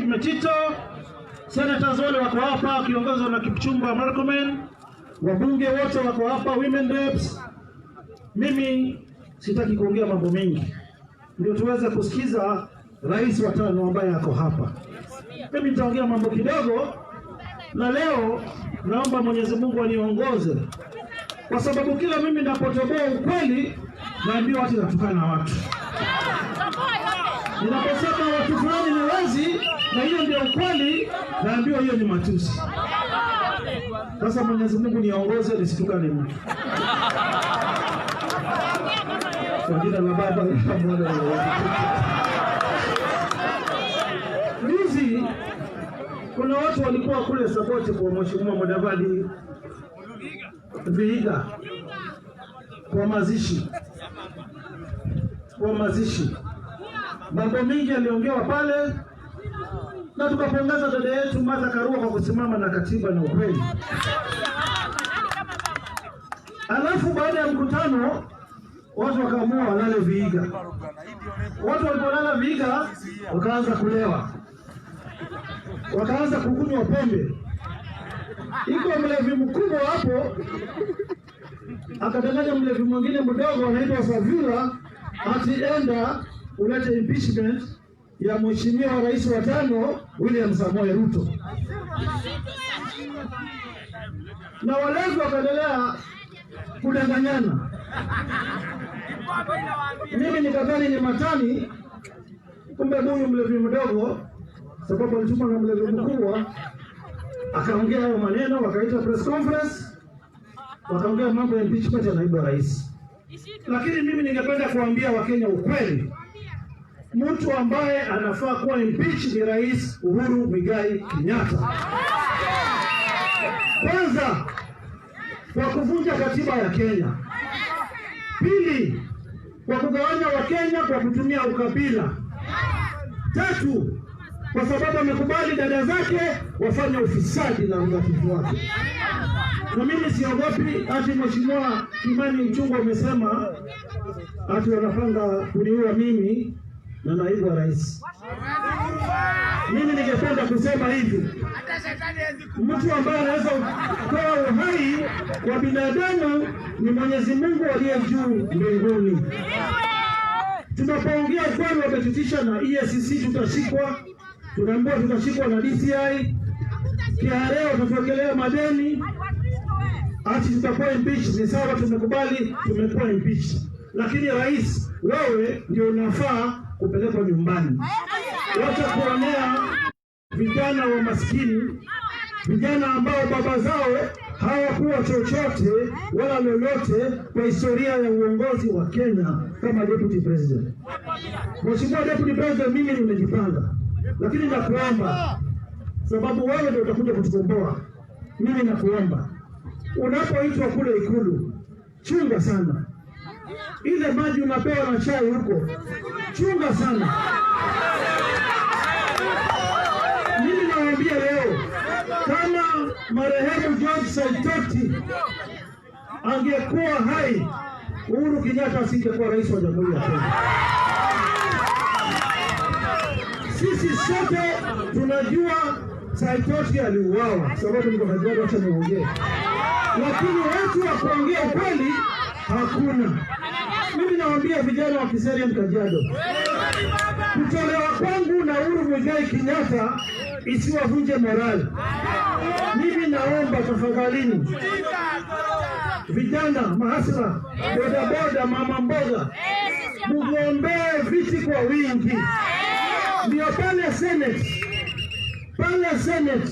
Metito, senators wale wako hapa wakiongozwa na Kipchumba Murkomen, wabunge wote wako hapa, women reps. Mimi sitaki kuongea mambo mengi, ndio tuweze kusikiza rais wa tano ambaye ako hapa. Mimi nitaongea mambo kidogo, na leo naomba Mwenyezi Mungu aniongoze, kwa sababu kila mimi ninapotoboa ukweli naambiwa ati natukana watu. Ninaposema watu fulani ni wezi na hiyo ndio ukweli, naambiwa hiyo ni matusi. Sasa Mwenyezi Mungu niongoze nisitukane mtu. Kwa jina la Baba na Mwana na Roho Mtakatifu. Juzi kuna watu walikuwa kule Saboti kwa Mheshimiwa Mudavadi Vihiga kwa mazishi, kwa mazishi. Mambo mingi yaliongewa pale, na tukapongeza dada yetu Martha Karua kwa kusimama na katiba na ukweli. Alafu baada ya mkutano watu wakaamua walale Vihiga. Watu walipolala Vihiga wakaanza kulewa, wakaanza kukunywa pombe. Iko mlevi mkubwa hapo akadanganya mlevi mwingine mdogo anaitwa Savula ati enda ulete impeachment ya mheshimiwa rais wa tano William Samoei Ruto, na walevi wakaendelea kudanganyana. Mimi nikadhani ni matani, kumbe huyu mlevi mdogo, sababu alitumwa na mlevi mkubwa, akaongea hayo maneno, wakaita press conference, wakaongea mambo ya impeachment ya naibu wa rais. Lakini mimi ningependa kuambia Wakenya ukweli, mtu ambaye anafaa kuwa impeach ni Rais Uhuru Muigai Kenyatta. Kwanza kwa kuvunja katiba ya Kenya, pili kwa kugawanya Wakenya kwa kutumia ukabila, tatu kwa sababu amekubali dada zake wafanye ufisadi na udhaifu wake. Na mimi siogopi ati Mheshimiwa Kimani Ichung'wah amesema ati wanapanga kuniua mimi na naibu wa rais. Mimi ningependa kusema hivi, mtu ambaye anaweza kutoa uhai wa binadamu ni Mwenyezi Mungu aliye juu mbinguni. Tunapoongea kweli, wametutisha na EACC, tutashikwa, tunaambiwa tutashikwa na DCI, KRA watatuwekelea madeni, ati tutakuwa impeached. Ni sawa, tumekubali, tumekuwa impeached, lakini rais, wewe ndio unafaa kupelekwa nyumbani. Wacha kuonea vijana wa maskini, vijana ambao baba zao hawakuwa chochote wala lolote kwa historia ya uongozi wa Kenya kama deputy president. Mheshimiwa deputy president, mimi nimejipanga, lakini nakuomba, sababu wewe ndio utakuja kutukomboa. Mimi nakuomba unapoitwa kule Ikulu, chunga sana ile maji unapewa na chai huko, chunga sana. Mimi nawaambia leo, kama marehemu George Saitoti angekuwa hai, Uhuru Kenyatta asingekuwa rais wa Jamhuri ya Kenya. Sisi sote tunajua Saitoti aliuawa, sababu niko Kajiado, acha niongee, lakini watu wa kuongea ukweli hakuna. Mimi nawaambia vijana wa Kiserian Kajiado, kutolewa kwangu na Uhuru Muigai Kenyatta isiwavunje morali. Mimi naomba tafadhalini, vijana mahasla, bodaboda, mama mboga, mugombee viti kwa wingi, ndio pale Senate, pale Senate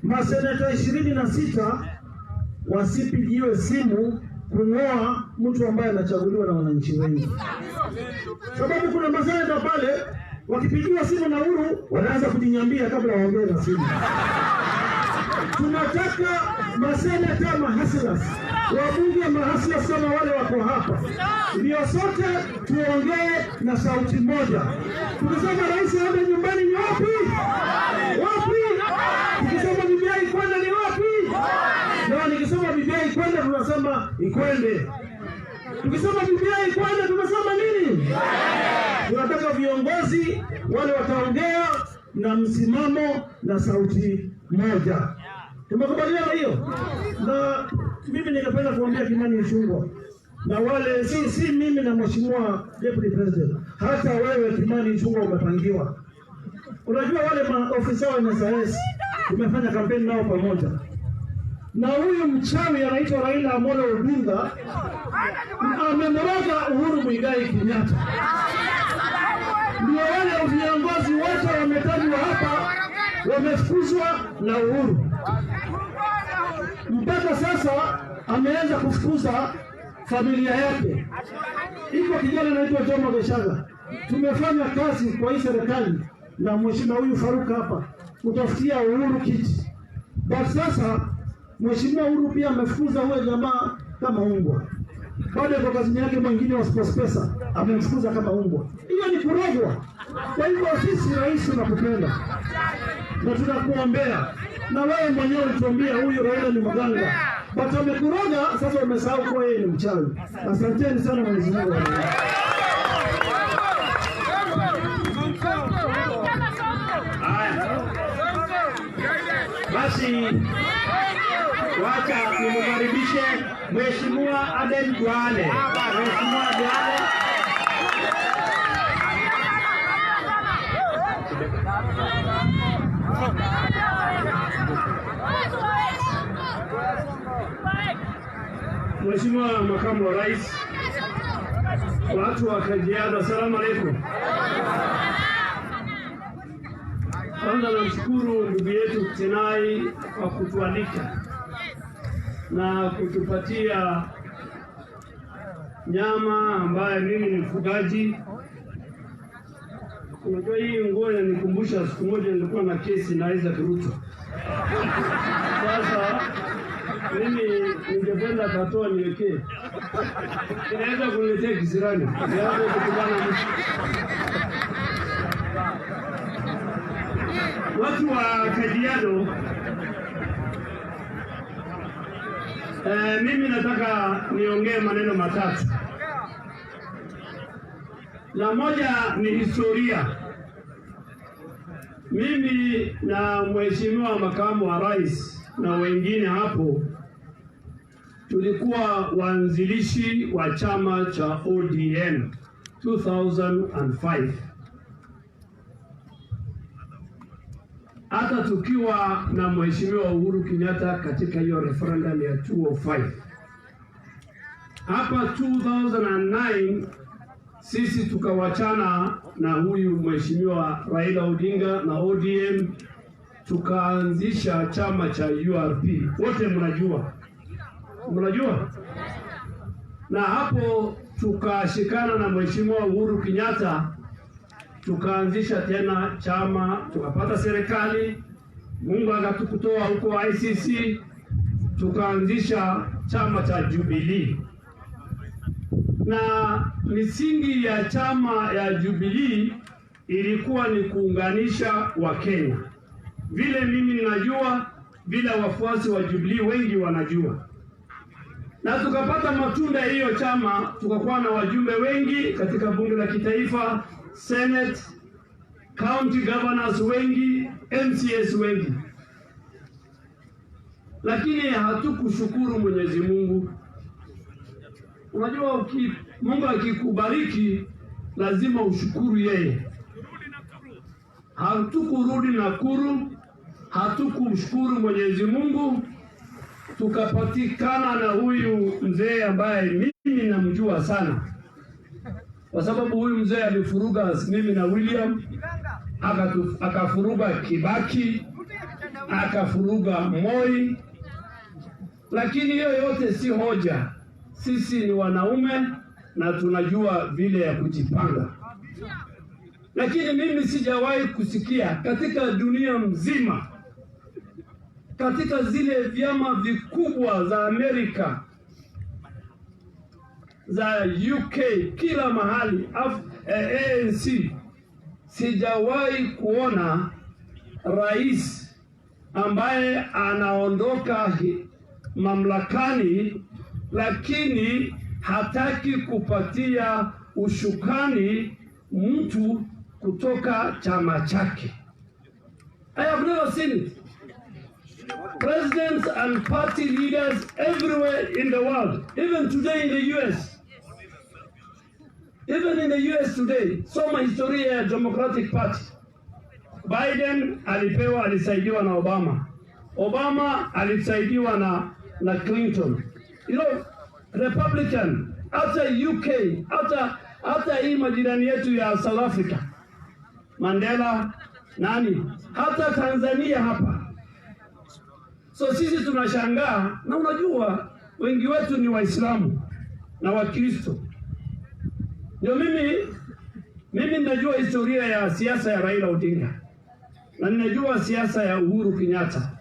maseneta 26 wasipigiwe simu kung'oa mtu ambaye anachaguliwa na wananchi wengi, sababu kuna maseneta pale wakipigiwa simu na Uhuru wanaanza kujinyambia kabla waongee na simu. Tunataka maseneta mahaslas, wabunge mahaslas kama wale wako hapa, ndio sote tuongee na sauti moja. Tukisema rais aende nyumbani ni wapi? Wapi? Tukisema BBI ikwende ni wapi? Na nikisema BBI ikwende tunasema ikwende. Tukisema BBI ikwende tunasema nini? Tunataka viongozi wale wataongea na msimamo na sauti moja. Tumekubaliana hiyo? Na mimi ningependa kuambia Kimani Ichung'wah na wale si mimi na mheshimiwa deputy president, hata wewe Kimani Ichung'wah umepangiwa. Unajua wale maofisa wa NSIS tumefanya kampeni nao pamoja, na huyu mchawi anaitwa Raila Amolo Odinga amemroga Uhuru Muigai Kenyatta. Ndio wale viongozi wote wametajwa hapa wamefukuzwa na Uhuru. Mpaka sasa ameanza kufukuza familia yake. Iko kijana anaitwa Jomo Gecaga, tumefanya kazi kwa hii serikali na mheshimiwa huyu Faruk hapa kutafutia Uhuru kiti, but sasa mheshimiwa Uhuru pia amefukuza huyo jamaa kama umbwa. Bado kwa kazini yake mwingine wa SportPesa amemfukuza kama umbwa. Hiyo ni kurogwa. Kwa hivyo sisi, rais, tunakupenda na tunakuombea, na wewe mwenyewe ulituambia huyu Raila ni mganga, but amekuroga sasa, umesahau kuwa yeye ni mchawi. Asanteni sana, Mwenyezi Mungu awabariki. Haya, basi wacha nimkaribishe Mheshimiwa Aden Duale. Mheshimiwa Duale. Mheshimiwa Makamu wa Rais, watu wa Kajiado, asalamu alaikum. Kwanza namshukuru ndugu yetu Tenai kwa kutualika na kutupatia nyama ambaye mimi ni mfugaji. Unajua hii nguo inanikumbusha siku moja nilikuwa na kesi na Isaac Ruto. Sasa mimi ningependa katoa niwekee, inaweza kuniletea kisirani, nianze kutukana mtu. Watu wa Kajiado, mimi nataka niongee maneno matatu. La moja ni historia. Mimi na Mheshimiwa Makamu wa Rais na wengine hapo tulikuwa waanzilishi wa chama cha ODM 2005. Hata tukiwa na Mheshimiwa Uhuru Kenyatta katika hiyo referendum ya 2005. Hapa 2009 sisi tukawachana na huyu Mheshimiwa Raila Odinga na ODM, tukaanzisha chama cha URP. Wote mnajua, mnajua. Na hapo tukashikana na Mheshimiwa Uhuru Kenyatta, tukaanzisha tena chama, tukapata serikali. Mungu akatukutoa huko ICC, tukaanzisha chama cha Jubilee. Na misingi ya chama ya Jubilee ilikuwa ni kuunganisha Wakenya. Vile mimi ninajua, vile wafuasi wa Jubilee wengi wanajua. Na tukapata matunda hiyo chama, tukakuwa na wajumbe wengi katika bunge la kitaifa, Senate, county governors wengi, MCAs wengi. Lakini hatukushukuru Mwenyezi Mungu. Unajua, Mungu akikubariki lazima ushukuru yeye. Hatukurudi Nakuru, hatukumshukuru Mwenyezi Mungu, tukapatikana na huyu mzee ambaye mimi namjua sana, kwa sababu huyu mzee alifuruga mimi na William, akafuruga Kibaki, akafuruga Moi. Lakini hiyo yote si hoja. Sisi ni wanaume na tunajua vile ya kujipanga. Lakini mimi sijawahi kusikia katika dunia mzima, katika zile vyama vikubwa za Amerika, za UK, kila mahali, ANC, sijawahi kuona rais ambaye anaondoka mamlakani lakini hataki kupatia ushukani mtu kutoka chama chake. I've never seen it. Presidents and party leaders everywhere in the world, even today in the US. Even in the US today, soma historia ya Democratic Party. Biden alipewa, alisaidiwa na Obama. Obama alisaidiwa na Clinton. Republican, hata UK, hata hii majirani yetu ya South Africa, Mandela, nani, hata Tanzania hapa. So sisi tunashangaa, na unajua wengi wetu ni Waislamu na Wakristo. Ndio mimi ninajua historia ya siasa ya Raila Odinga na ninajua siasa ya Uhuru Kenyatta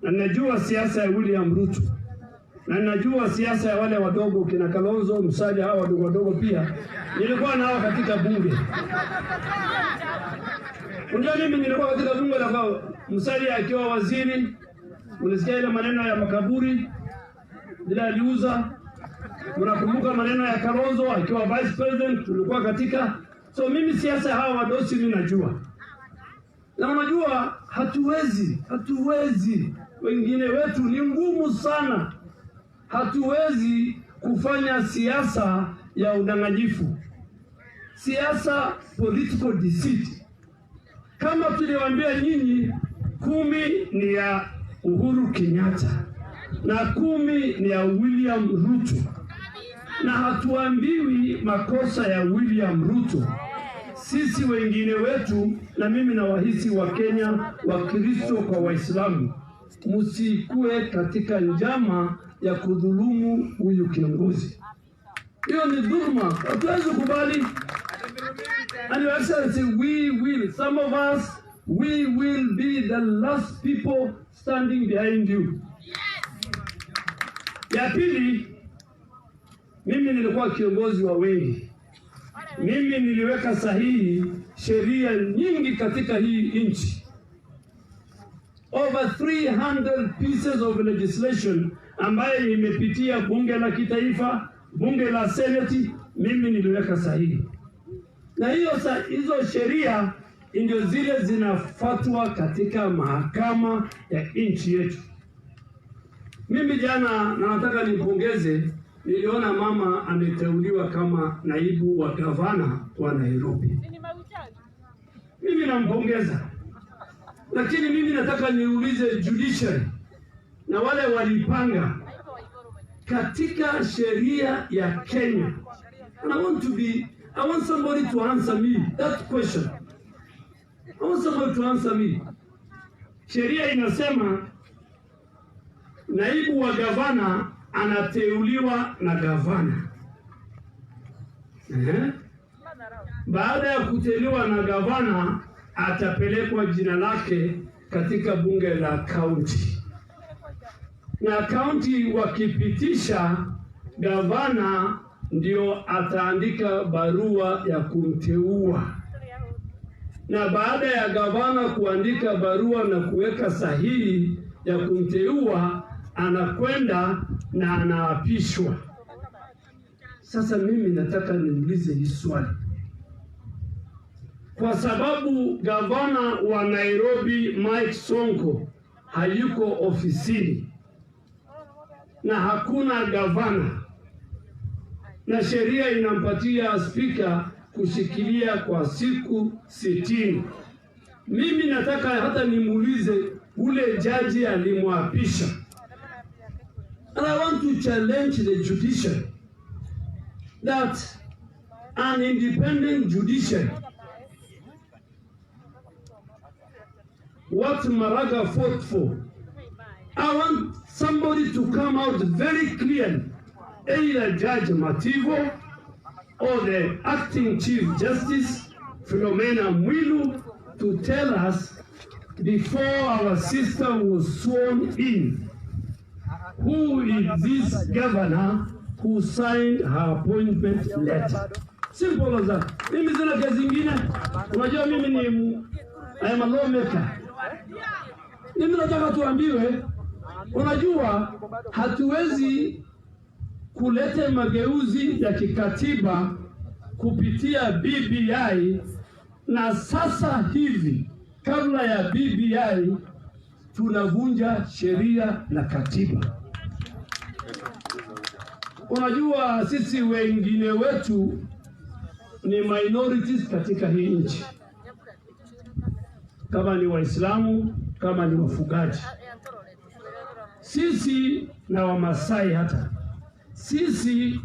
na ninajua siasa ya William Ruto na ninajua siasa ya wale wadogo kina Kalonzo Musalia, hawa wadogo wadogo pia nilikuwa nao katika bunge. Unajua mimi nilikuwa katika bunge la Musalia akiwa waziri, ulisikia ile maneno ya makaburi vile aliuza. Mnakumbuka maneno ya Kalonzo akiwa vice president, tulikuwa katika. So mimi siasa hawa wadosi mimi najua, na unajua hatuwezi, wengine wetu ni ngumu sana, hatuwezi kufanya siasa ya udanganyifu, siasa political deceit. Kama tuliwaambia nyinyi, 10 ni ya Uhuru Kenyatta na 10 ni ya William Ruto, na hatuambiwi makosa ya William Ruto. Sisi wengine wetu, na mimi nawahisi wa Kenya, Wakristo kwa Waislamu, msikue katika njama ya kudhulumu huyu kiongozi. Hiyo ni dhuluma, hatuwezi kubali. And Your Excellency, we will, some of us, we will be the last people standing behind you. Ya pili, mimi nilikuwa kiongozi wa wengi. Mimi niliweka sahihi sheria nyingi katika hii nchi. Over 300 pieces of legislation ambayo imepitia bunge la kitaifa, bunge la seneti, mimi niliweka sahihi. Na hizo sheria ndio zile zinafuatwa katika mahakama ya nchi yetu. Mimi jana, na nataka nimpongeze, niliona mama ameteuliwa kama naibu wa gavana wa Nairobi. Mimi nampongeza, lakini mimi nataka niulize judiciary na wale walipanga katika sheria ya Kenya. And I want somebody to answer me that question. I want somebody to answer me. Sheria inasema naibu wa gavana anateuliwa na gavana. Baada ya kuteuliwa na gavana atapelekwa jina lake katika bunge la kaunti, na kaunti wakipitisha, gavana ndio ataandika barua ya kumteua, na baada ya gavana kuandika barua na kuweka sahihi ya kumteua, anakwenda na anaapishwa. Sasa mimi nataka niulize hii swali, kwa sababu gavana wa Nairobi Mike Sonko hayuko ofisini na hakuna gavana, na sheria inampatia spika kushikilia kwa siku 60. Mimi nataka hata nimuulize ule jaji alimwapisha. And I want to challenge the judiciary that an independent judiciary, what Maraga fought for, I want somebody to come out very clearly, either Judge Mativo or the acting Chief Justice Philomena Mwilu, to tell us before our sister was sworn in, who is this governor who signed her appointment letter? Simple as that. Mimi sina kazi ingine. Unajua mimi ni, I am a lawmaker. Mimi nataka tuambiwe, unajua hatuwezi kuleta mageuzi ya kikatiba kupitia BBI, na sasa hivi kabla ya BBI Tunavunja sheria na katiba. Unajua, sisi wengine wetu ni minorities katika hii nchi, kama ni Waislamu, kama ni wafugaji, sisi na Wamasai, hata sisi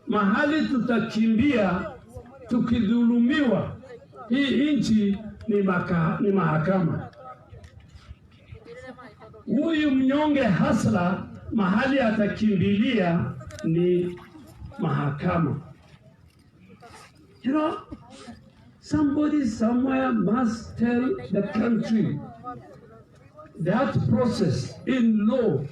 mahali tutakimbia tukidhulumiwa hii nchi ni mahakama. Huyu mnyonge hustler mahali atakimbilia ni mahakama. Somebody somewhere must tell the country that process in law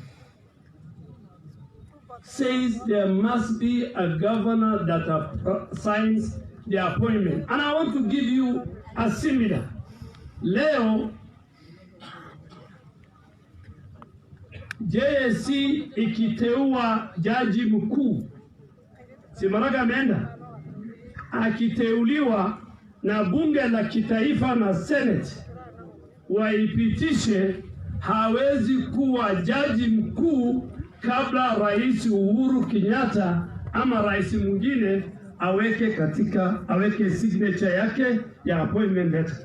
says there must be a governor that signs the appointment. And I want to give you a similar. Leo JSC ikiteua jaji mkuu, si Maraga ameenda, akiteuliwa na bunge la kitaifa na Senate waipitishe, hawezi kuwa jaji mkuu kabla Rais Uhuru Kenyatta ama rais mwingine aweke signature yake ya appointment letter.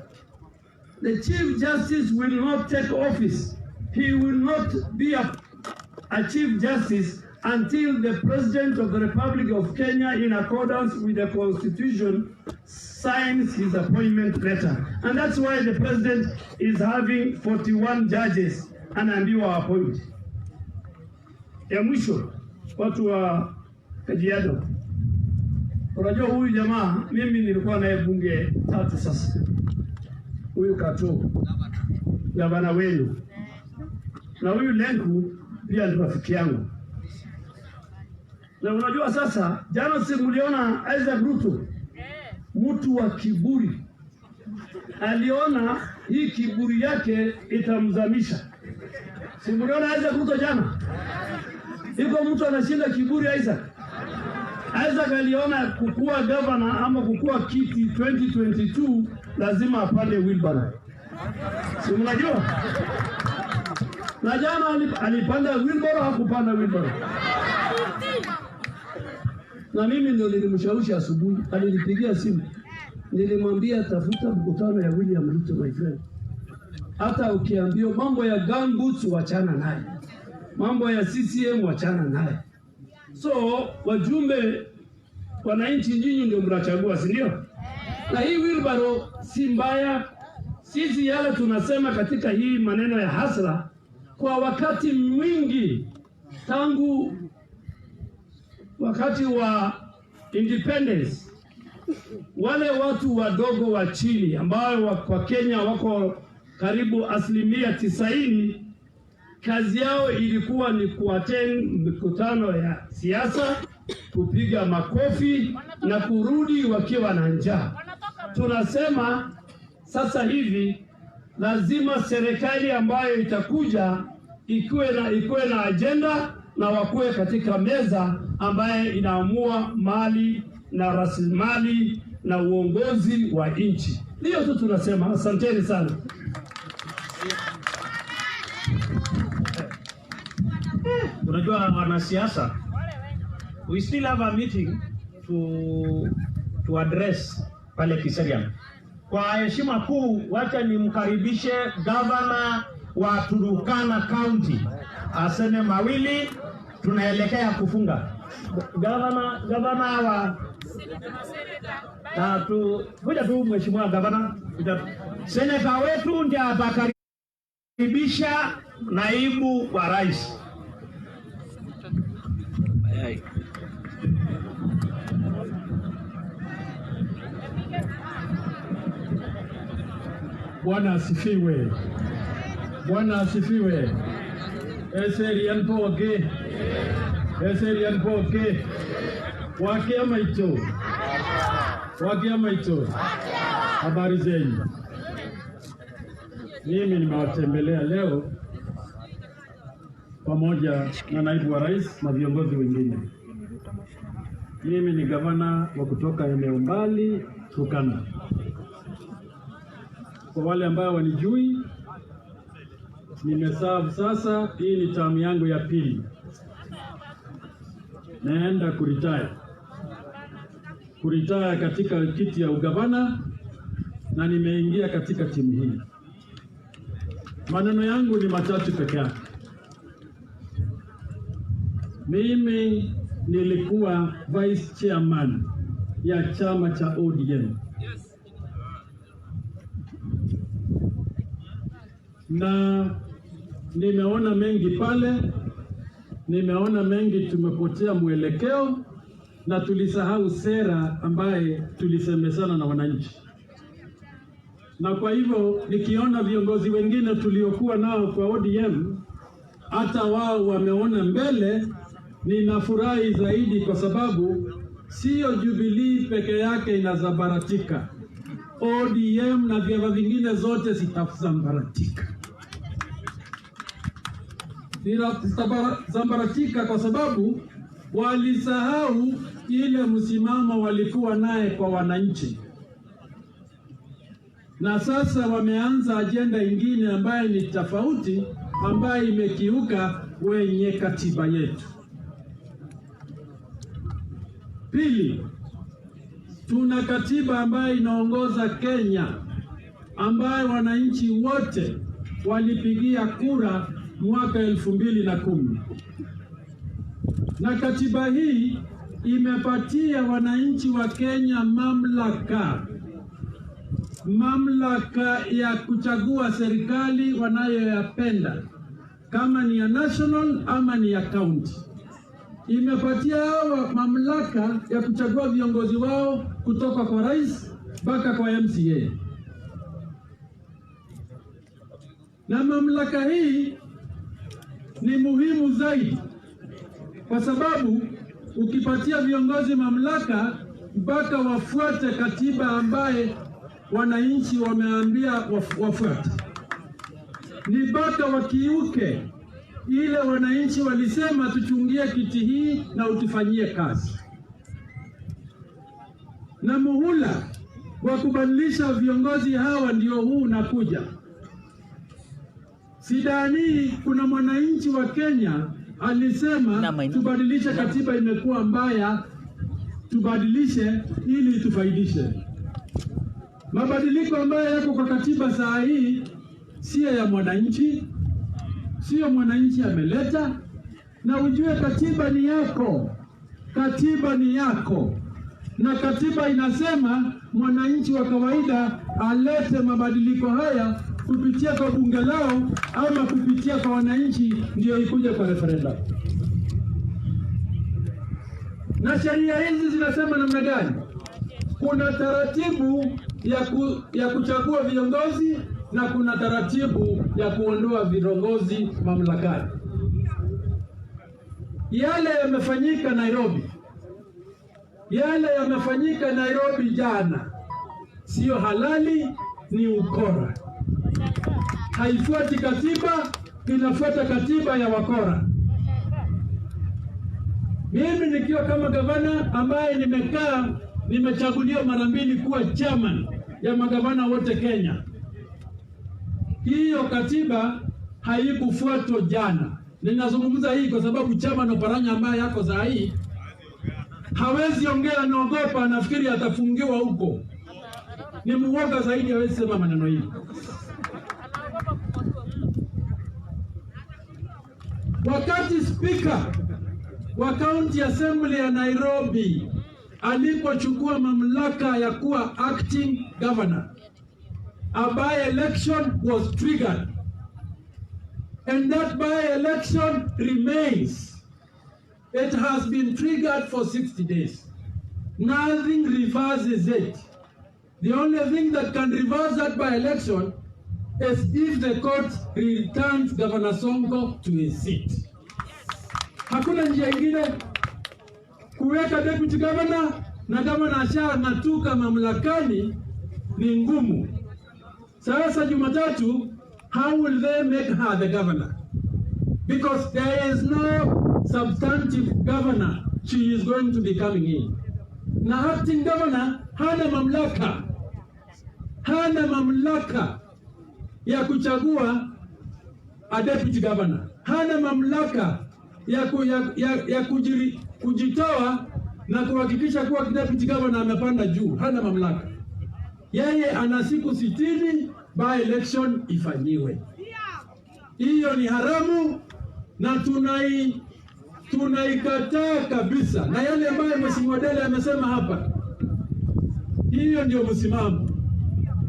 The Chief Justice will not take office. He will not be a Chief Justice until the President of the Republic of Kenya, in accordance with the Constitution, signs his appointment letter. And that's why the President is having 41 judges anaambiwa appoint. Ya mwisho, watu wa Kajiado, unajua huyu jamaa mimi nilikuwa naye bunge tatu sasa, huyu Katoo gavana wenu na huyu Lenku pia ni rafiki yangu. Na unajua sasa, jana si mliona Isaac Ruto, mtu wa kiburi, aliona hii kiburi yake itamzamisha. Si mliona Isaac Ruto jana? Iko mtu anashinda kiburi Isaac. Isaac aliona kukua governor ama kukua kiti 2022 lazima apande wheelbarrow. Si mnajua? Na jana alipanda wheelbarrow, hakupanda wheelbarrow. Na mimi ndio nilimshawishi asubuhi, alinipigia simu. Nilimwambia tafuta mkutano ya William Ruto, my friend. Hata ukiambiwa mambo ya gumboots wachana naye. Mambo ya CCM wachana naye. So wajumbe, wananchi, nyinyi ndio mnachagua, si ndio? Na hii wheelbarrow si mbaya. Sisi yale tunasema katika hii maneno ya hustler, kwa wakati mwingi tangu wakati wa independence, wale watu wadogo wa chini ambao kwa Kenya wako karibu 90%, kazi yao ilikuwa ni kuattend mikutano ya siasa, kupiga makofi na kurudi wakiwa na njaa. Tunasema sasa hivi lazima serikali ambayo itakuja ikuwe na agenda na wakuwe katika meza ambaye inaamua mali na rasilimali na uongozi wa nchi. Ndiyo tu tunasema, asanteni sana. Unajua wanasiasa, we still have a meeting to address pale Kiserian. Kwa heshima kuu, wacha nimkaribishe gavana wa Turkana County aseme mawili, tunaelekea kufunga. Gavana wa na tu kuja tu, mheshimiwa gavana, kuja. Seneta wetu ndiye atakaribisha naibu wa rais. Bwana asifiwe. Bwana asifiwe. Eserian poke. Eserian poke. Wakia maito. Wakia maito. Habari zenu. Mimi nimewatembelea leo pamoja na naibu wa rais na viongozi wengine. Mimi ni gavana wa kutoka eneo mbali Turkana. Kwa wale ambao wanijui, Nimeserve sasa, hii ni term yangu ya pili, naenda kuretire, kuretire katika kiti ya ugavana na nimeingia katika timu hii. Maneno yangu ni machache peke yake. Mimi nilikuwa vice chairman ya chama cha ODM na nimeona mengi pale, nimeona mengi, tumepotea mwelekeo na tulisahau sera ambaye tulisemezana na wananchi. Na kwa hivyo nikiona viongozi wengine tuliokuwa nao kwa ODM hata wao wameona mbele, ninafurahi zaidi kwa sababu sio Jubilee peke yake inazambaratika, ODM na vyama vingine zote zitazambaratika. Zitazambaratika kwa sababu walisahau ile msimamo walikuwa naye kwa wananchi, na sasa wameanza ajenda ingine ambayo ni tofauti, ambayo imekiuka wenye katiba yetu. Pili, tuna katiba ambayo inaongoza Kenya, ambayo wananchi wote walipigia kura mwaka 2010 na katiba hii imepatia wananchi wa Kenya mamlaka ya kuchagua serikali wanayoyapenda, kama ni ya national ama ni ya county. Imepatia hawa mamlaka ya kuchagua viongozi wao kutoka kwa rais mpaka kwa MCA, na mamlaka hii ni muhimu zaidi kwa sababu ukipatia viongozi mamlaka mpaka wafuate katiba ambaye wananchi wameambia wafuate, ni mpaka wakiuke ile wananchi walisema tuchungie kiti hii na utufanyie kazi. Na muhula wa kubadilisha viongozi hawa ndio huu unakuja. Sidhani kuna mwananchi wa Kenya alisema tubadilishe katiba, imekuwa mbaya, tubadilishe ili tufaidishe. Mabadiliko ambayo yako kwa katiba saa hii sio ya mwananchi, sio mwananchi ameleta. Na ujue katiba ni yako, katiba ni yako, na katiba inasema mwananchi wa kawaida alete mabadiliko haya kupitia kwa bunge lao ama kupitia kwa wananchi, ndio ikuje kwa referendum. Na sheria hizi zinasema namna gani? Kuna taratibu ya kuchagua viongozi na kuna taratibu ya kuondoa viongozi mamlakani. Yale yamefanyika Nairobi, yale yamefanyika Nairobi jana sio halali, ni ukora. Haifuati katiba, inafuata katiba ya wakora. Mimi nikiwa kama gavana ambaye nimekaa, nimechaguliwa mara mbili kuwa chairman ya magavana wote Kenya, hiyo katiba haikufuatwa jana. Ninazungumza hii kwa sababu chairman Oparanya ambaye yako saa hii hawezi ongea, anaogopa, anafikiri atafungiwa huko. Ni muoga zaidi, hawezi sema maneno hii. Wakati spika wa County Assembly ya Nairobi alipochukua mamlaka ya kuwa acting governor, a by-election was triggered and that by-election remains. It has been triggered for 60 days. Nothing reverses it. The only thing that can reverse that by-election is if the court returns Governor Sonko to his seat. Hakuna njia ingine kuweka deputy governor na governor ashang'atuka mamlakani ni ngumu. Sasa Jumatatu, how will they make her the governor? Because there is no substantive governor she is going to be coming in. Na acting governor hana mamlaka, hana mamlaka ya kuchagua a deputy governor. Hana mamlaka ya kujitoa na kuhakikisha kuwa deputy governor amepanda juu. Hana mamlaka. Yeye ana siku 60 by election ifanyiwe. Hiyo ni haramu na tunaikataa kabisa, na yale ambayo Mheshimiwa Dele amesema hapa, hiyo ndio msimamo.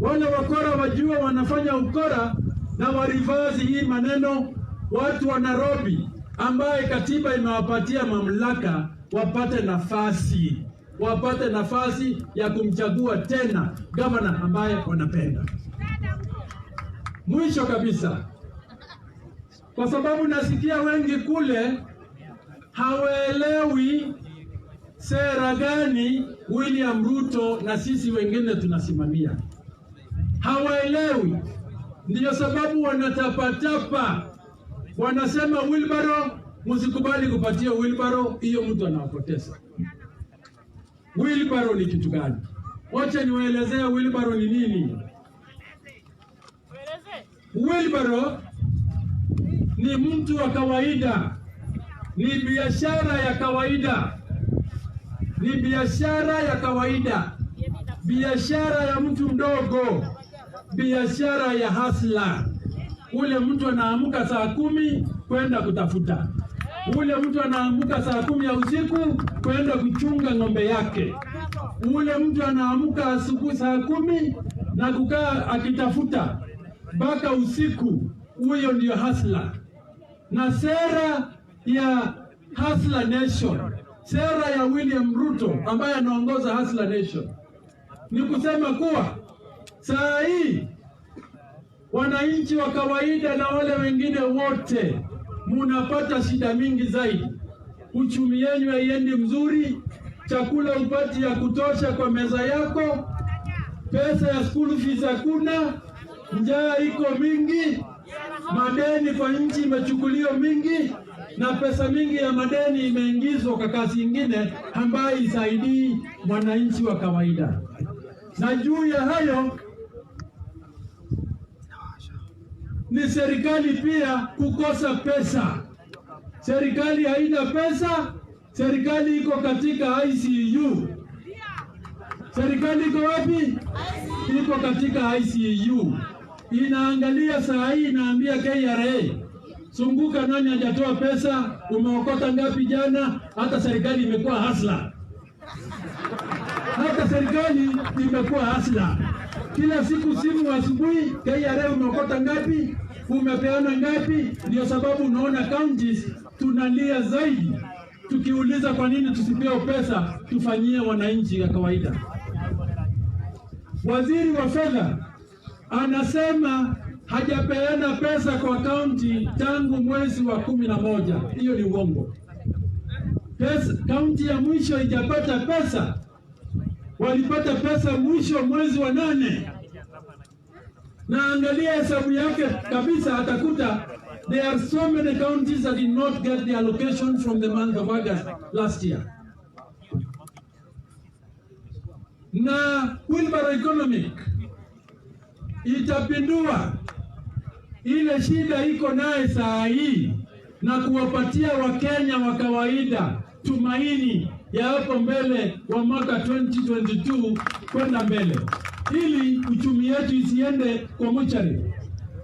Wale wakora wajua wanafanya ukora na wareverse hii maneno. Watu wa Nairobi ambaye katiba imewapatia mamlaka wapate nafasi ya kumchagua tena gavana ambaye wanapenda. Mwisho kabisa, kwa sababu nasikia wengi kule hawaelewi sera gani William Ruto na sisi wengine tunasimamia, hawaelewi. Ndiyo sababu wanatapatapa, wanasema wheelbarrow, msikubali kupatia wheelbarrow, hiyo mtu anawapoteza. Wheelbarrow ni kitu gani? Wacha niwaelezee wheelbarrow ni nini. Wheelbarrow ni mtu wa kawaida, ni biashara ya kawaida, ni biashara ya kawaida, biashara ya mtu mdogo, biashara ya hustler. Ule mtu anaamka saa 10 kwenda kutafuta, ule mtu anaamka saa 10 ya usiku kwenda kuchunga ng'ombe yake, ule mtu anaamka asubuhi saa 10 na kukaa akitafuta mpaka usiku. Huyo ndio hustler. Na sera ya Hustler Nation, sera ya William Ruto ambaye anaongoza Hustler Nation ni kusema kuwa saa hii wananchi wa kawaida na wale wengine wote munapata shida mingi zaidi. Uchumi yenu haiendi mzuri, chakula upati ya kutosha kwa meza yako, pesa ya school fees hakuna, njaa iko mingi, madeni kwa nchi imechukuliwa mingi, na pesa mingi ya madeni imeingizwa kwa kazi ingine ambayo isaidii mwananchi wa kawaida. Na juu ya hayo ni serikali pia kukosa pesa. Serikali haina pesa, serikali iko katika ICU. Serikali iko wapi? Iko katika ICU. Inaangalia saa hii, inaambia KRA, zunguka, nani hajatoa pesa, umeokota ngapi jana? Hata serikali imekuwa hustler, hata serikali imekuwa hustler. Kila siku simu asubuhi, KRA umeokota ngapi, umepeana ngapi? Ndio sababu unaona counties tunalia zaidi, tukiuliza kwa nini tusipewe pesa tufanyie wananchi ya kawaida. Waziri wa fedha anasema hajapeana pesa kwa kaunti tangu mwezi wa 11. Hiyo ni uongo. Pesa, kaunti ya mwisho ijapata pesa, walipata pesa mwisho mwezi wa 8, na angalia hesabu yake kabisa, atakuta there are so many counties that did not get the allocation from the month of August last year. Na wheelbarrow economic itapindua ile shida iko naye saa hii na kuwapatia Wakenya wa kawaida tumaini ya hapo mbele wa mwaka 2022 kwenda mbele, ili uchumi wetu isiende kwa mochari,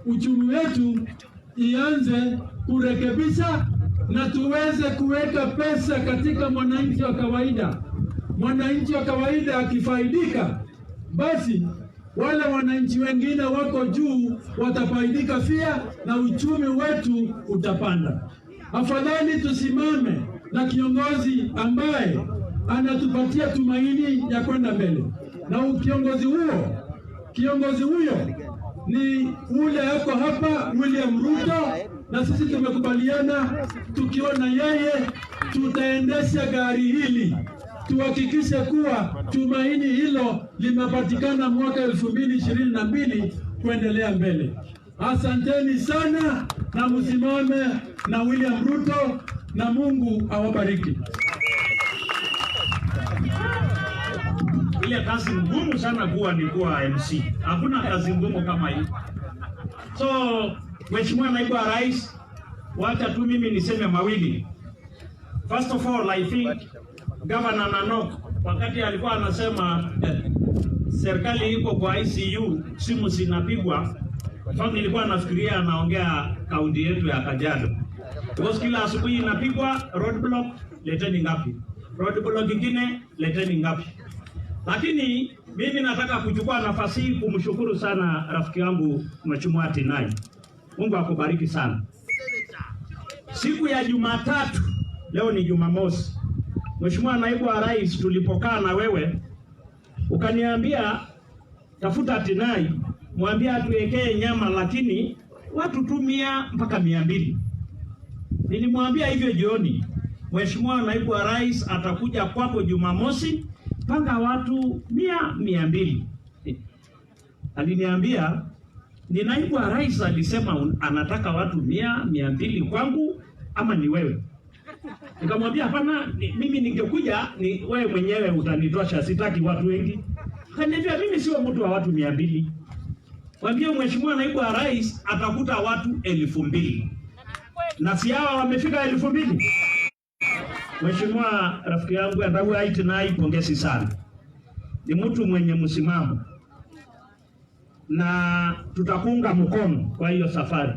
uchumi wetu ianze kurekebisha na tuweze kuweka pesa katika mwananchi wa kawaida. Mwananchi wa kawaida akifaidika, basi wale wananchi wengine wako juu watafaidika pia na uchumi wetu utapanda. Afadhali tusimame na kiongozi ambaye anatupatia tumaini ya kwenda mbele, na kiongozi huyo ni ule ako hapa William Ruto, na sisi tumekubaliana tukiona yeye tutaendesha gari hili tuhakikishe kuwa tumaini hilo limepatikana mwaka 2022 kuendelea mbele. Asanteni sana na msimame na William Ruto na Mungu awabariki. Ile kazi ngumu sana kuwa ni kuwa MC. Hakuna kazi ngumu kama hii. So Mheshimiwa Naibu wa Rais, wacha tu mimi niseme mawili. First of all, I think Governor Nanok wakati alikuwa anasema serikali iko kwa ICU, simu zinapigwa. In fact, nilikuwa nafikiria anaongea kaunti yetu ya Kajiado. Because kila asubuhi inapigwa roadblock, leteni ngapi? Roadblock ingine, leteni ngapi? Lakini mimi nataka kuchukua nafasi hii kumshukuru sana rafiki yangu Mheshimiwa Tinai. Mungu akubariki sana. Siku ya Jumatatu, leo ni Jumamosi, Mheshimiwa Naibu wa Rais, tulipokaa na wewe ukaniambia tafuta Tinai, mwambie atuwekee nyama, lakini watu tu 100 mpaka 200. Nilimwambia hivyo jioni, Mheshimiwa Naibu wa Rais atakuja kwako Jumamosi, panga watu 100, 200. Aliniambia ni naibu wa rais alisema anataka watu 100, 200 kwangu ama ni wewe? Nikamwambia hapana, mimi ningekuja ni wewe mwenyewe utanitosha, sitaki watu wengi. Akaniambia mimi sio mtu wa watu 200. Mwambie Mheshimiwa Naibu wa Rais atakuta watu 2000. Na si hawa wamefika 2000. Mheshimiwa rafiki yangu Andawu Tinai, pongezi sana. Ni mtu mwenye msimamo na tutakuunga mkono kwa hiyo safari.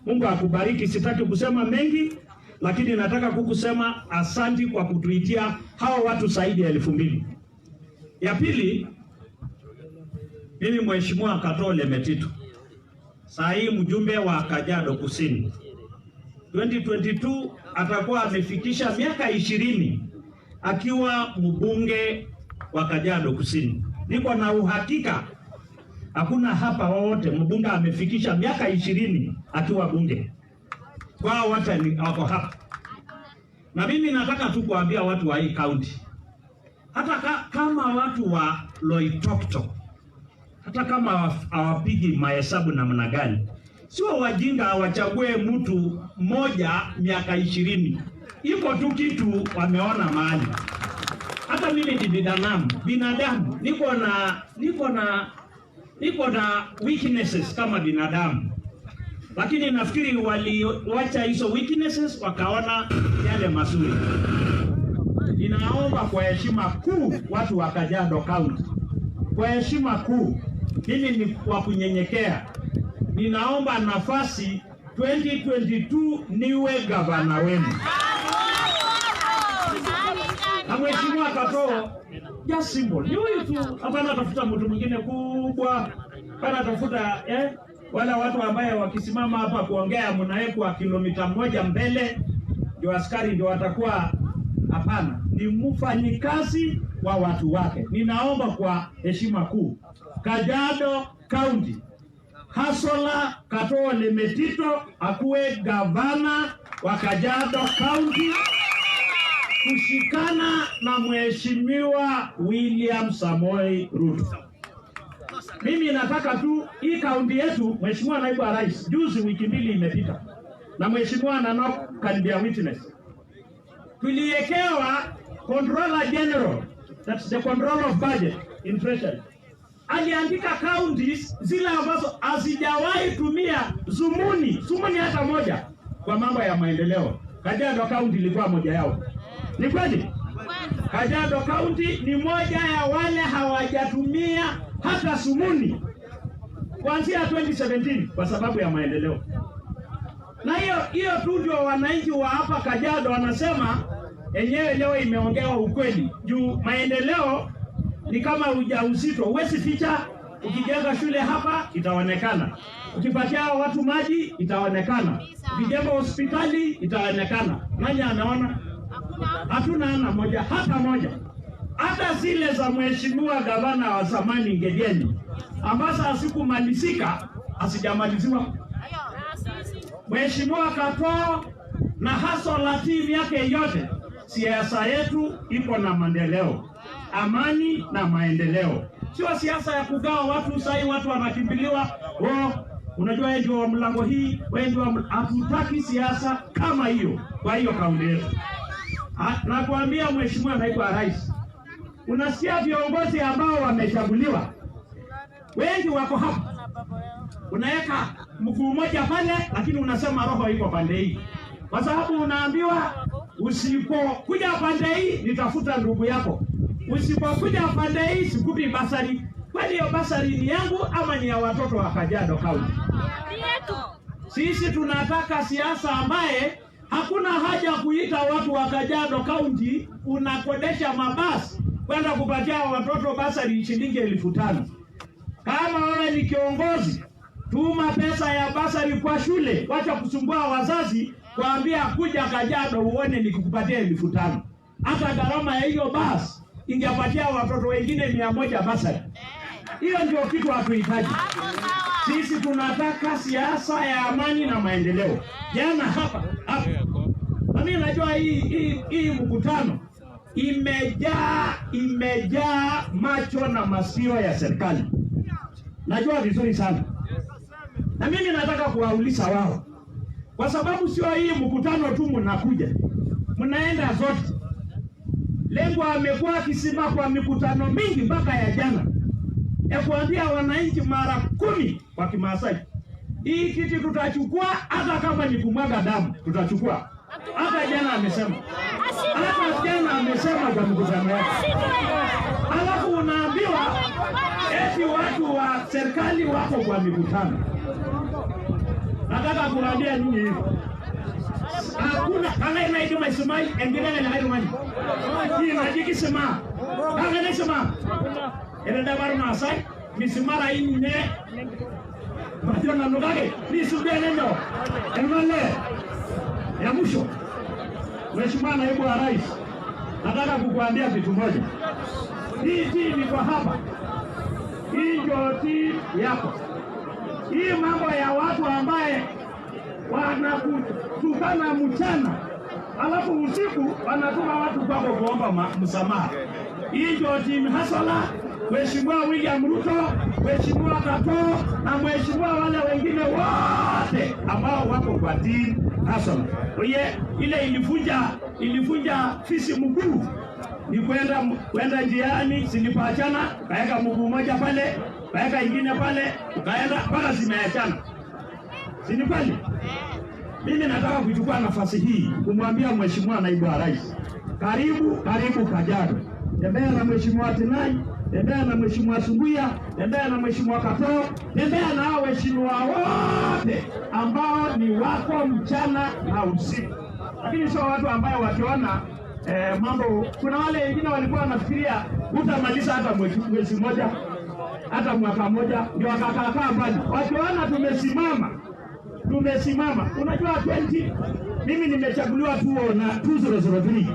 Mungu akubariki. Sitaki kusema mengi, lakini nataka kukusema asanti kwa kutuitia hawa watu zaidi ya 2000. Ya pili, mimi Mheshimiwa Katoo Lemetito, saa hii mjumbe wa Kajiado Kusini, 2022 atakuwa amefikisha miaka 20 akiwa mbunge wa Kajiado Kusini. Niko na uhakika hakuna hapa wowote mbunge amefikisha miaka 20 akiwa bunge. Kwa wote ni wako hapa. Na mimi nataka tu kuambia watu wa hii county, hata kama watu wa Loitoktok, hata kama hawapigi mahesabu namna gani, sio wajinga wachague mtu mmoja miaka 20. Iko tu kitu wameona mahali. Hata mimi ni binadamu, binadamu niko na weaknesses kama binadamu, lakini nafikiri waliwacha hizo weaknesses wakaona yale mazuri. Ninaomba kwa heshima kuu watu wa Kajiado County, kwa heshima kuu, mimi ni wa kunyenyekea, ninaomba nafasi 2022 niwe gavana wenu. Na Mheshimiwa Katoo, just simple, ni huyu tu, hapana tafuta mtu mwingine kubwa, hapana tafuta wala watu ambaye wakisimama hapa kuongea mnawekwa kilomita 1 mbele ndio askari ndio watakuwa. Hapana, ni mfanyikazi wa watu wake. Ninaomba kwa heshima kuu, Kajiado County, Hassola Katoo Lemetito akuwe gavana wa Kajiado County kushikana na Mheshimiwa William Samoei Ruto. Mimi nataka tu hii kaunti yetu, Mheshimiwa Naibu wa Rais, juzi wiki 2 imepita, na Mheshimiwa Nanok can be a witness, tuliekewa Controller General, that's the control of budget in Treasury, aliandika counties zile ambazo hazijawahi tumia sumuni sumuni hata moja kwa mambo ya maendeleo. Kajiado County ilikuwa moja yao. Ni kweli? Kajiado County ni moja ya wale hawajatumia hata sumuni kuanzia 2017 kwa sababu ya maendeleo. Na hiyo hiyo tu ndio wananchi wa hapa Kajiado wanasema enyewe leo imeongewa ukweli, juu maendeleo ni kama ujauzito, huwezi ficha. Ukijenga shule hapa itaonekana, ukipatia watu maji itaonekana, ukijenga hospitali itaonekana. Nani anaona? Hatuna ana moja hata moja, hata zile za mheshimiwa gavana wa zamani Ngegeni ambazo hazikumalizika, hazijamaliziwa. Mheshimiwa Katoo na Hassola timu yake yote, siasa yetu iko na maendeleo, amani na maendeleo, sio siasa ya kugawa watu. Sasa watu wanakimbiliwa, oh, unajua wewe ndio wa mlango hii, wewe ndio. Hatutaki siasa kama hiyo kwa hiyo kaunti yetu. Nakwambia Mheshimiwa Naibu wa Rais, unasikia viongozi ambao wamechaguliwa wengi wako hapa, unaweka mguu mmoja pale, lakini unasema roho iko pande hii, kwa sababu unaambiwa usipokuja pande hii nitafuta ndugu yako, usipokuja pande hii sikupi bursary. Kweli hiyo bursary ni yangu ama ni ya watoto wa Kajiado County? Sisi tunataka siasa ambaye hakuna haja kuita watu wa Kajiado County, unakodesha mabasi kwenda kupatia watoto bursary shilingi 5,000. Kama wewe ni kiongozi, tuma pesa ya bursary kwa shule, wacha kusumbua wazazi kuambia kuja Kajiado uone nikikupatia 5,000. Hata gharama ya hiyo basi ingepatia watoto wengine 100 bursary. Hiyo ndio kitu hatuhitaji. Sisi tunataka siasa ya amani na maendeleo. Jana hapa hapa, na mimi najua hii mkutano imejaa macho na masikio ya serikali, najua vizuri sana, na mimi nataka kuwauliza wao, kwa sababu sio hii mkutano tu mnakuja, mnaenda zote. Lengo amekuwa akisema kwa mikutano mingi mpaka ya jana ya kuambia wananchi mara 10 kwa Kimaasai, hii kiti tutachukua hata kama ni kumwaga damu tutachukua. Hata jana amesema, hata jana amesema kwa mkutano wake. Alafu unaambiwa eti watu wa serikali wako kwa mikutano. Nataka kuambia nyinyi hivi, hakuna kama inaidu maisumai engine na hayo mani hii najikisema kama nasema ere Maasai misimara inne majo nanu kake nisubia neno emale ya mwisho. Mheshimiwa Naibu wa Rais, nataka kukuambia kitu moja. Hii timu iko hapa, hii ndio timu yako. Hii mambo ya watu ambaye wanakutukana mchana alafu usiku wanatuma watu kwako kuomba msamaha. Hii ndio timu hustler. Mheshimiwa William Ruto, Mheshimiwa Katoo na mheshimiwa wale wengine wote ambao wako kwa team hustler. Oye, ile ilivunja fisi mguu ni kwenda njiani, zilipoachana kaeka mguu mmoja pale, kaeka ingine pale, kaenda mpaka zimeachana. Si ni kweli? Mimi nataka kuchukua nafasi hii kumwambia Mheshimiwa Naibu wa Rais, karibu karibu Kajiado. Tembea na Mheshimiwa Tinai, tembea na Mheshimiwa Sunguya, tembea na Mheshimiwa Katoo, tembea na hao waheshimiwa wote ambao ni wako mchana na usiku, lakini sio watu ambao wakiona mambo. Kuna wale wengine walikuwa wanafikiria hutamaliza hata mwezi mmoja hata mwaka mmoja, ndio wakakaakaa mbali, wakiona tumesimama. Unajua 20 mimi nimechaguliwa tu na 2003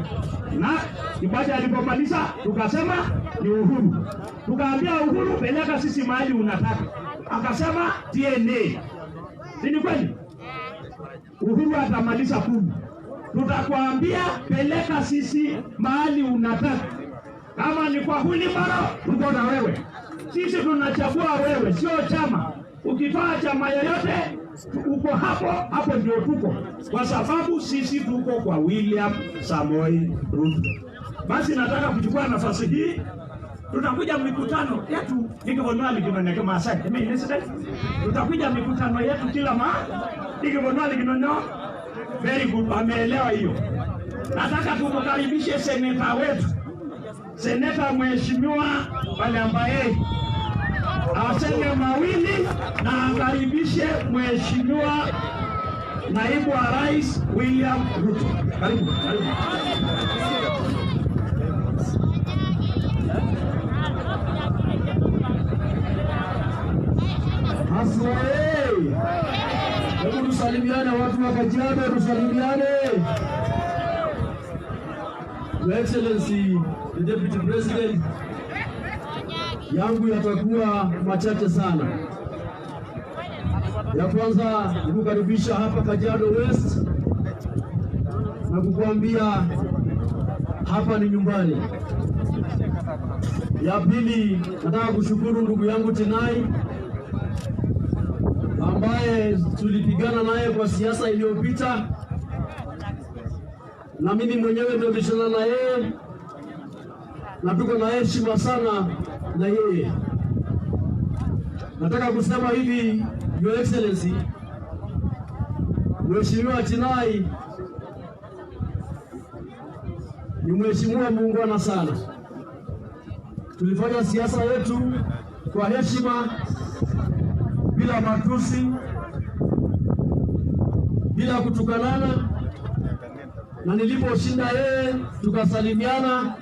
na Kibaki alipomaliza tukasema ni Uhuru, tukaambia Uhuru peleka sisi mahali unataka, akasema DNA. Si ni kweli? Uhuru atamaliza 10, tutakwambia peleka sisi mahali unataka, kama ni kwa wheelbarrow tuko na wewe. Sisi tunachagua wewe, sio chama. Ukitoa chama yoyote uko hapo hapo, ndio tuko, kwa sababu sisi tuko kwa William Samoei Ruto. Basi nataka kuchukua nafasi hii, tutakuja mikutano yetu nikivonoa Maasai, tutakuja mikutano yetu kila ma nikivonoa likinonyo. Very good, ameelewa hiyo. Nataka tumkaribishe seneta wetu, seneta Mheshimiwa Palambaye aseme mawili na akaribishe Mheshimiwa Naibu wa Rais William Ruto. Karibu, karibu. Hustler! Hebu tusalimiane watu wa Kajiado, tusalimiane. Your Excellency, the Deputy President, yangu yatakuwa machache sana. Ya kwanza ni kukaribisha hapa Kajiado West na kukuambia hapa ni nyumbani. Ya pili, nataka kushukuru ndugu yangu Tinai ambaye tulipigana naye kwa siasa iliyopita, na mimi mwenyewe ndio nilishindana na yeye na tuko na heshima sana na yeye. Nataka kusema hivi, Your Excellency, Mheshimiwa Chinai ni mheshimiwa muungwana sana. Tulifanya siasa yetu kwa heshima, bila matusi, bila kutukanana, na niliposhinda yeye tukasalimiana,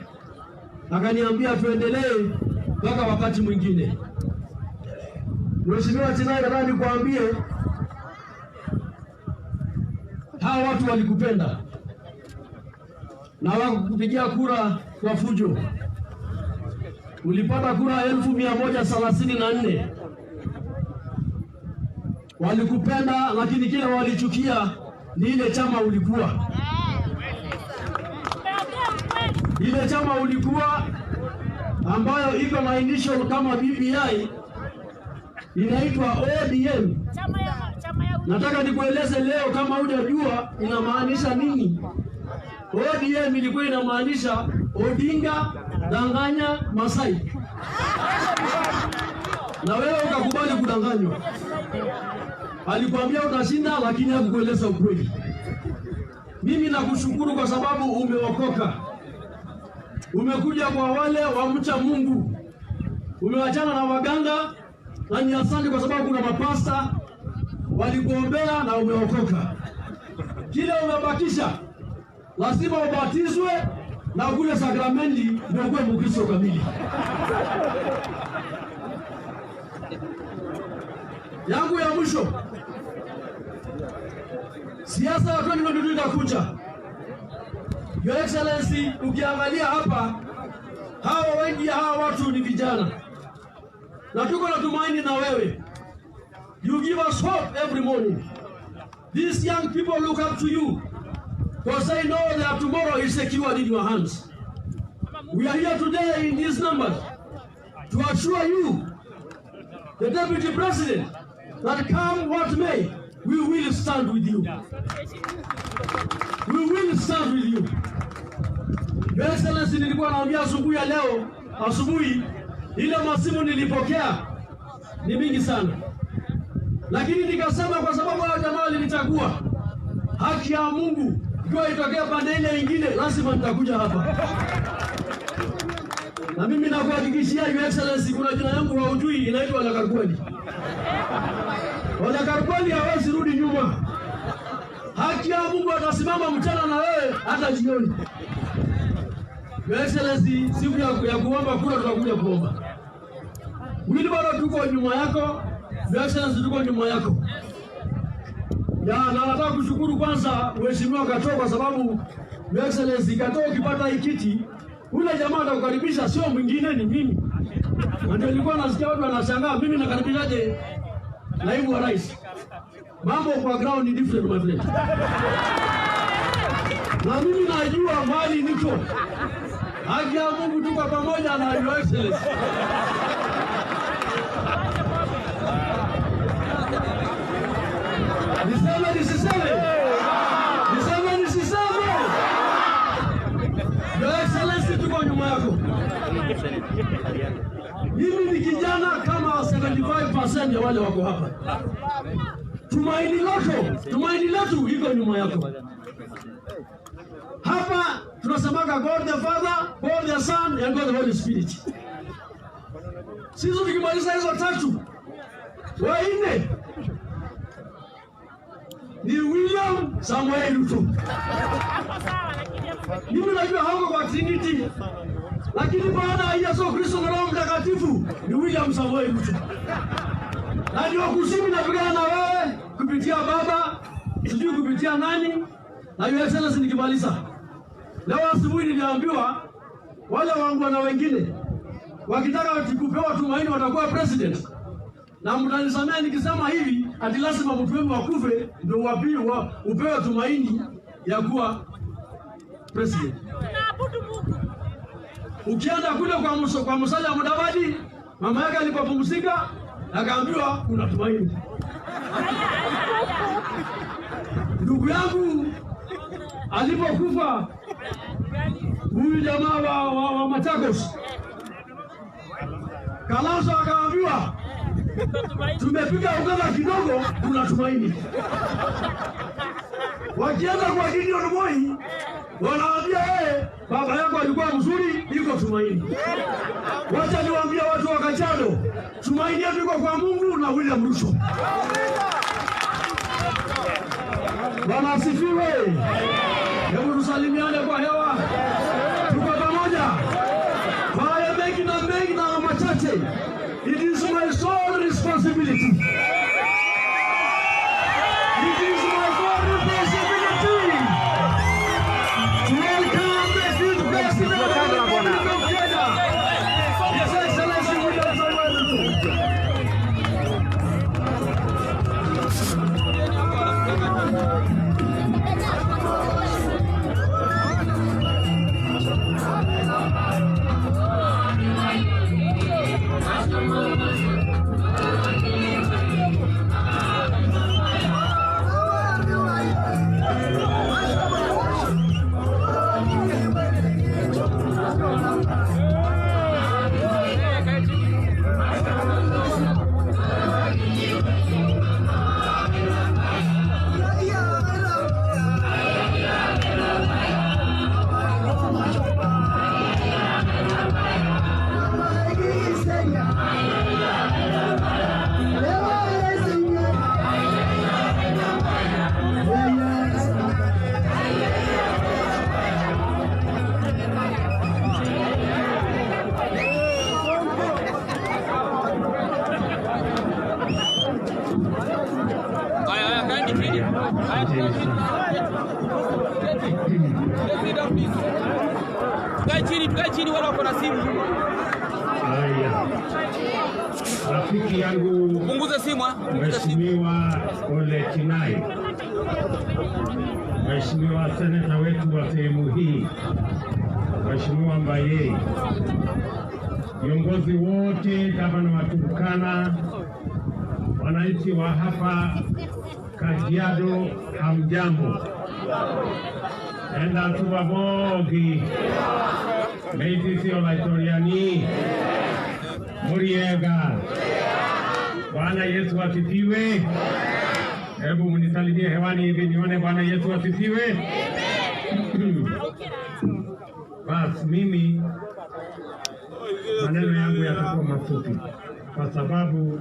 akaniambia tuendelee mpaka wakati mwingine. Mheshimiwa Chinai, nataka nikuambie hawa watu walikupenda na hawakukupigia kura kwa fujo. Ulipata kura 134,000. Walikupenda, lakini kile walichukia ni ile chama ulikuwa, ile chama ulikuwa ambayo iko na initial kama BBI inaitwa ODM. Nataka nikueleze leo, kama hujajua inamaanisha nini. ODM ilikuwa inamaanisha Odinga danganya Masai, na wewe ukakubali kudanganywa. Alikwambia utashinda, lakini hakukueleza ukweli. Mimi nakushukuru kwa sababu umeokoka, umekuja kwa wale wa mcha Mungu, umewachana na waganga, na ni asante kwa sababu kuna mapasta walikuombea na umeokoka. Kile umebakisha lazima ubatizwe na ukule sakramenti ndio ukuwe Mkristo kamili. Yangu ya mwisho, siasa ya 2022 itakuja. Your Excellency, ukiangalia hapa, hawa wengi ya hawa watu ni vijana, na tuko na tumaini na wewe. You give us hope every morning. These young people look up to you because they know their tomorrow is secured in your hands. We are here today in these numbers to assure you, the Deputy President, that come what may, we will stand with you. We will stand with you. Your Excellency, nilikuwa naambia asubuhi ya leo, asubuhi ile masimu nilipokea ni mingi sana, lakini nikasema kwa sababu hao jamaa walinichagua, haki ya Mungu ikiwa itokea pande ile ingine, lazima nitakuja hapa. Na mimi nakuhakikishia Your Excellency, kuna jina yangu haujui, inaitwa Ole Karkweli. Ole Karkweli hawezi rudi nyuma. Haki ya Mungu atasimama mchana na wewe hata jioni. Your Excellency, siku ya kuomba kura tutakuja kuomba. Wilbaro tuko nyuma yako. Your Excellency, tuko nyuma yako. Ya, na nataka kushukuru kwanza Mheshimiwa Katoo kwa sababu Your Excellency Katoo, ukipata hii kiti ule jamaa atakukaribisha, sio mwingine, ni mimi. Na ndio nilikuwa nasikia watu wanashangaa, mimi nakaribishaje naibu wa rais? Mambo kwa ground ni different, my friend. Na mimi najua mahali niko. Haki ya Mungu tuko pamoja na Your Excellency. Niseme nisiseme? Niseme nisiseme? Your Excellency, tuko nyuma yako. Mimi ni kijana kama 75% ya wale wako hapa. Tumaini lako, tumaini letu iko nyuma yako. Hapa tunasemaga God the Father, God the Son and God the Holy Spirit. Sisi tukimaliza hizo tatu, wanne ni William Samoei Ruto. Mimi najua hauko kwa Trinity, lakini baada ya Yesu Kristo na Roho Mtakatifu ni William Samoei Ruto. Na ndio kusimi napigana na wewe kupitia baba, sijui kupitia nani. Na Your Excellency, nikimaliza leo asubuhi niliambiwa wale wangu na wengine wakitaka kupewa tumaini watakuwa president, na mtanisamea nikisema hivi ati lazima mtu wenu wakufe ndio upewe tumaini ya kuwa president. Ukienda kule kwa Musalia Mudavadi, mama yake alipopumzika akaambiwa kuna tumaini. Ndugu yangu alipokufa huyu jamaa wa Machakos, Kalonzo akaambiwa tumepiga uganga kidogo, kuna tumaini. Wakienda kwa Gideon Moi wanaambia yeye, baba yako alikuwa mzuri, iko tumaini. Wacha niwaambie watu wa Kajiado, tumaini yetu iko kwa Mungu na William Ruto. Bwana asifiwe. Hebu tusalimiane kwa hewa, tuko pamoja. Kwa hayo mengi na mengi na machache, it is my sole responsibility. It is my sole responsibility to welcome the fifth president of the Republic of Kenya, His Excellency William Samoei Ruto. Haya, haya, kaeni chini. Haya, tukae chini. Let's sit down, please. Tukae chini, tukae chini wale wako na simu. Haya, rafiki yangu Punguza simu, ah. Punguza simu. Mheshimiwa Ole Tinai, Mheshimiwa seneta wetu wa sehemu hii, Mheshimiwa Mbaye, viongozi wote, gavana wa Turkana, wananchi wa hapa Kajiado, hamjambo? Enda tubabogi meitithio Laitoriani Muriega. Bwana Yesu asifiwe. Hebu mnisalimie hewani hivi nione. Bwana Yesu asifiwe. Bas, mimi maneno yangu yatakuwa mafupi kwa sababu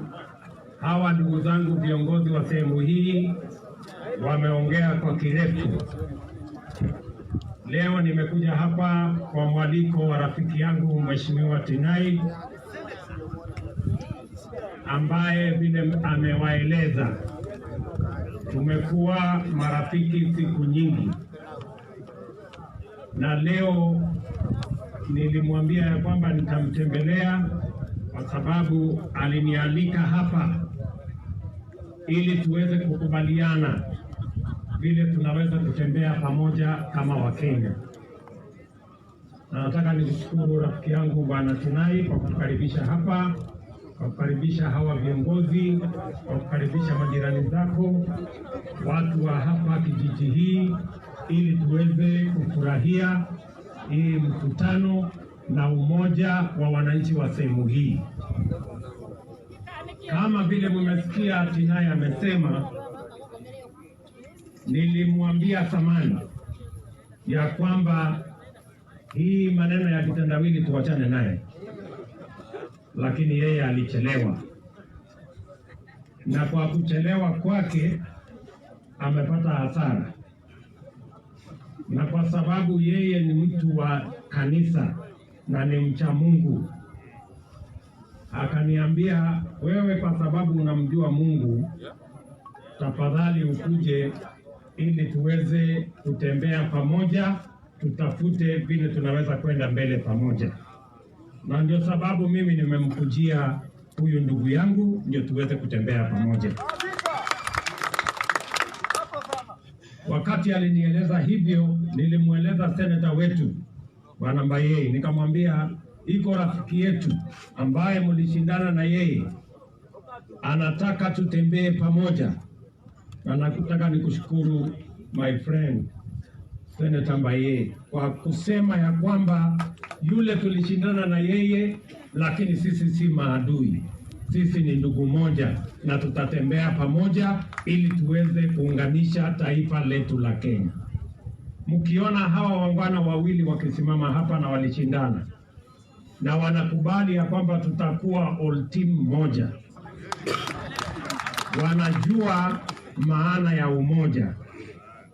hawa ndugu zangu viongozi wa sehemu hii wameongea kwa kirefu. Leo nimekuja hapa kwa mwaliko wa rafiki yangu Mheshimiwa Tinai ambaye vile amewaeleza tumekuwa marafiki siku nyingi, na leo nilimwambia ya kwamba nitamtembelea kwa sababu alinialika hapa ili tuweze kukubaliana vile tunaweza kutembea pamoja kama Wakenya. Na nataka nikushukuru rafiki yangu Bwana Tinai kwa kutukaribisha hapa, kwa kukaribisha hawa viongozi, kwa kukaribisha majirani zako, watu wa hapa kijiji hii, ili tuweze kufurahia hii mkutano na umoja wa wananchi wa sehemu hii. Kama vile mmesikia Tinai amesema, nilimwambia zamani ya kwamba hii maneno ya kitendawili tuwachane naye, lakini yeye alichelewa, na kwa kuchelewa kwake amepata hasara, na kwa sababu yeye ni mtu wa kanisa na ni mcha Mungu, akaniambia, wewe, kwa sababu unamjua Mungu, tafadhali ukuje ili tuweze kutembea pamoja, tutafute vile tunaweza kwenda mbele pamoja. Na ndio sababu mimi nimemkujia huyu ndugu yangu, ndio tuweze kutembea pamoja. Wakati alinieleza hivyo, nilimweleza seneta wetu Bwana Mbayei, nikamwambia iko rafiki yetu ambaye mlishindana na yeye, anataka tutembee pamoja, na nataka nikushukuru, my friend Senator Mbaye, kwa kusema ya kwamba yule tulishindana na yeye, lakini sisi si maadui, sisi Sisi ni ndugu moja na tutatembea pamoja ili tuweze kuunganisha taifa letu la Kenya. Mkiona hawa waungwana wawili wakisimama hapa na walishindana na wanakubali ya kwamba tutakuwa all team moja, wanajua maana ya umoja.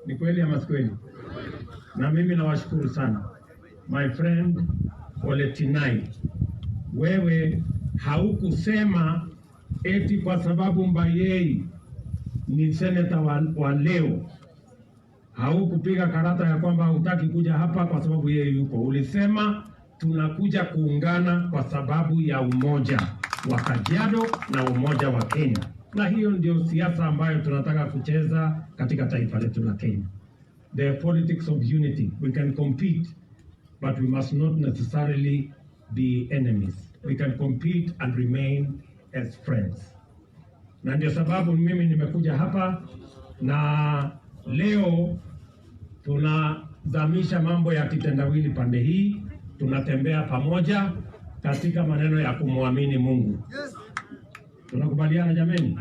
Ni kweli ama si kweli? Na mimi nawashukuru sana my friend Ole Tinai, wewe haukusema eti kwa sababu Mbayei ni seneta wa leo, haukupiga karata ya kwamba hutaki kuja hapa kwa sababu yeye yuko. Ulisema tunakuja kuungana kwa sababu ya umoja wa Kajiado na umoja wa Kenya, na hiyo ndio siasa ambayo tunataka kucheza katika taifa letu la Kenya. The politics of unity. We can compete but we must not necessarily be enemies. We can compete and remain as friends. Na ndio sababu mimi nimekuja hapa na leo tunazamisha mambo ya kitendawili pande hii, tunatembea pamoja katika maneno ya kumwamini Mungu. Tunakubaliana jameni?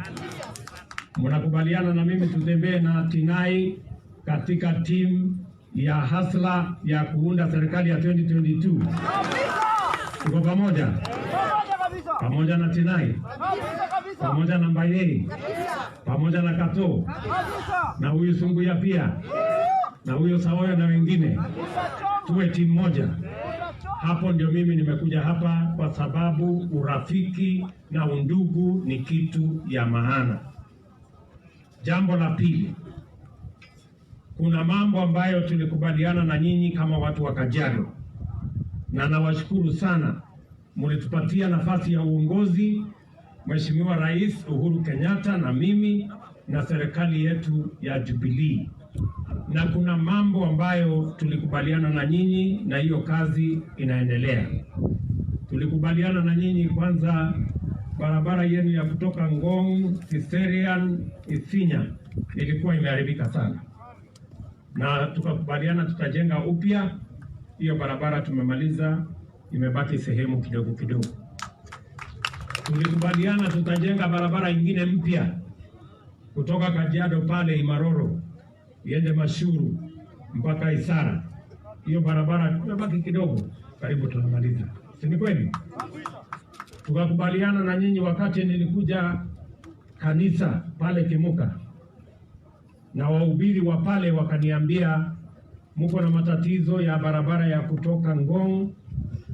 Mnakubaliana na mimi tutembee na Tinai katika timu ya hustler ya kuunda serikali ya 2022? Tuko pamoja? Pamoja na Tinai, pamoja na Mbayei, pamoja na Kato na huyu Sunguya pia na huyo Saoya na wengine, tuwe timu moja. Hapo ndio mimi nimekuja hapa kwa sababu urafiki na undugu ni kitu ya maana. Jambo la pili, kuna mambo ambayo tulikubaliana na nyinyi kama watu wa Kajiado, na nawashukuru sana, mlitupatia nafasi ya uongozi, Mheshimiwa Rais Uhuru Kenyatta na mimi na serikali yetu ya Jubilee, na kuna mambo ambayo tulikubaliana na nyinyi na hiyo kazi inaendelea. Tulikubaliana na nyinyi kwanza, barabara yenu ya kutoka Ngong, Kiserian, Isinya ilikuwa imeharibika sana, na tukakubaliana tutajenga upya hiyo barabara. Tumemaliza, imebaki sehemu kidogo kidogo. Tulikubaliana tutajenga barabara ingine mpya kutoka Kajiado pale Imaroro iende Mashuru mpaka Isara. Hiyo barabara imebaki kidogo, karibu tunamaliza, si ni kweli? Tukakubaliana na nyinyi wakati nilikuja kanisa pale Kimuka, na wahubiri wa pale wakaniambia muko na matatizo ya barabara ya kutoka Ngong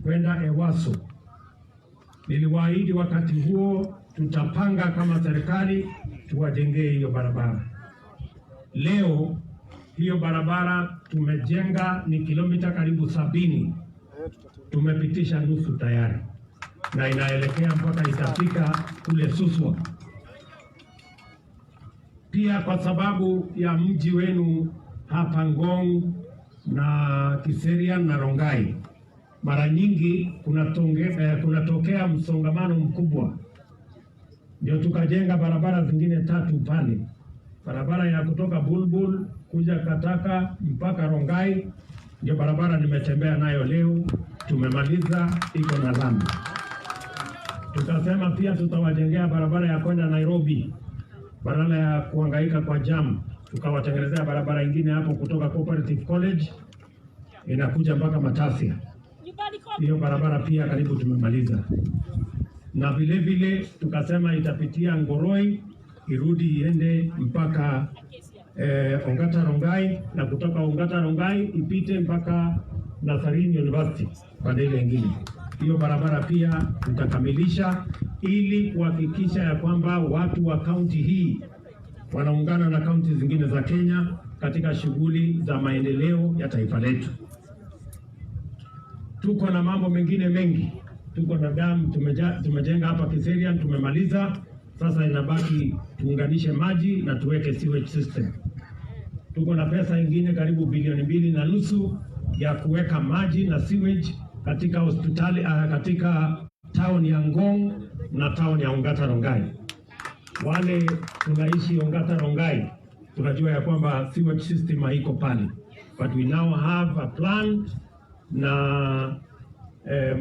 kwenda Ewaso. Niliwaahidi wakati huo tutapanga kama serikali tuwajengee hiyo barabara. Leo hiyo barabara tumejenga ni kilomita karibu 70, tumepitisha nusu tayari na inaelekea mpaka itafika kule Suswa. Pia kwa sababu ya mji wenu hapa Ngong na Kiserian na Rongai, mara nyingi kunatokea msongamano mkubwa, ndio tukajenga barabara zingine tatu pale, barabara ya kutoka Bulbul kuja Kataka mpaka Rongai, ndio barabara nimetembea nayo leo, tumemaliza, iko na lami. Tukasema pia tutawajengea barabara ya kwenda Nairobi, badala ya kuhangaika kwa jam, tukawatengenezea barabara ingine hapo kutoka Cooperative College inakuja mpaka Matasia. Hiyo barabara pia karibu tumemaliza, na vile vile tukasema itapitia Ngoroi irudi iende mpaka Ongata Rongai, na kutoka Ongata Rongai ipite mpaka Nazarene University pande ile ingine. Hiyo barabara pia tutakamilisha ili kuhakikisha ya kwamba watu wa kaunti hii wanaungana na kaunti zingine za Kenya katika shughuli za maendeleo ya taifa letu. Tuko na mambo mengine mengi, tuko na damu tumejenga hapa Kiserian, tumemaliza. Sasa inabaki tuunganishe maji na tuweke sewage system. Tuko na pesa ingine karibu bilioni 2.5 ya kuweka maji na sewage katika hospitali katika town ya Ngong na town ya Ongata Rongai. Wale tunaishi Ongata Rongai tunajua ya kwamba sewage system haiko pale, but we now have a plan na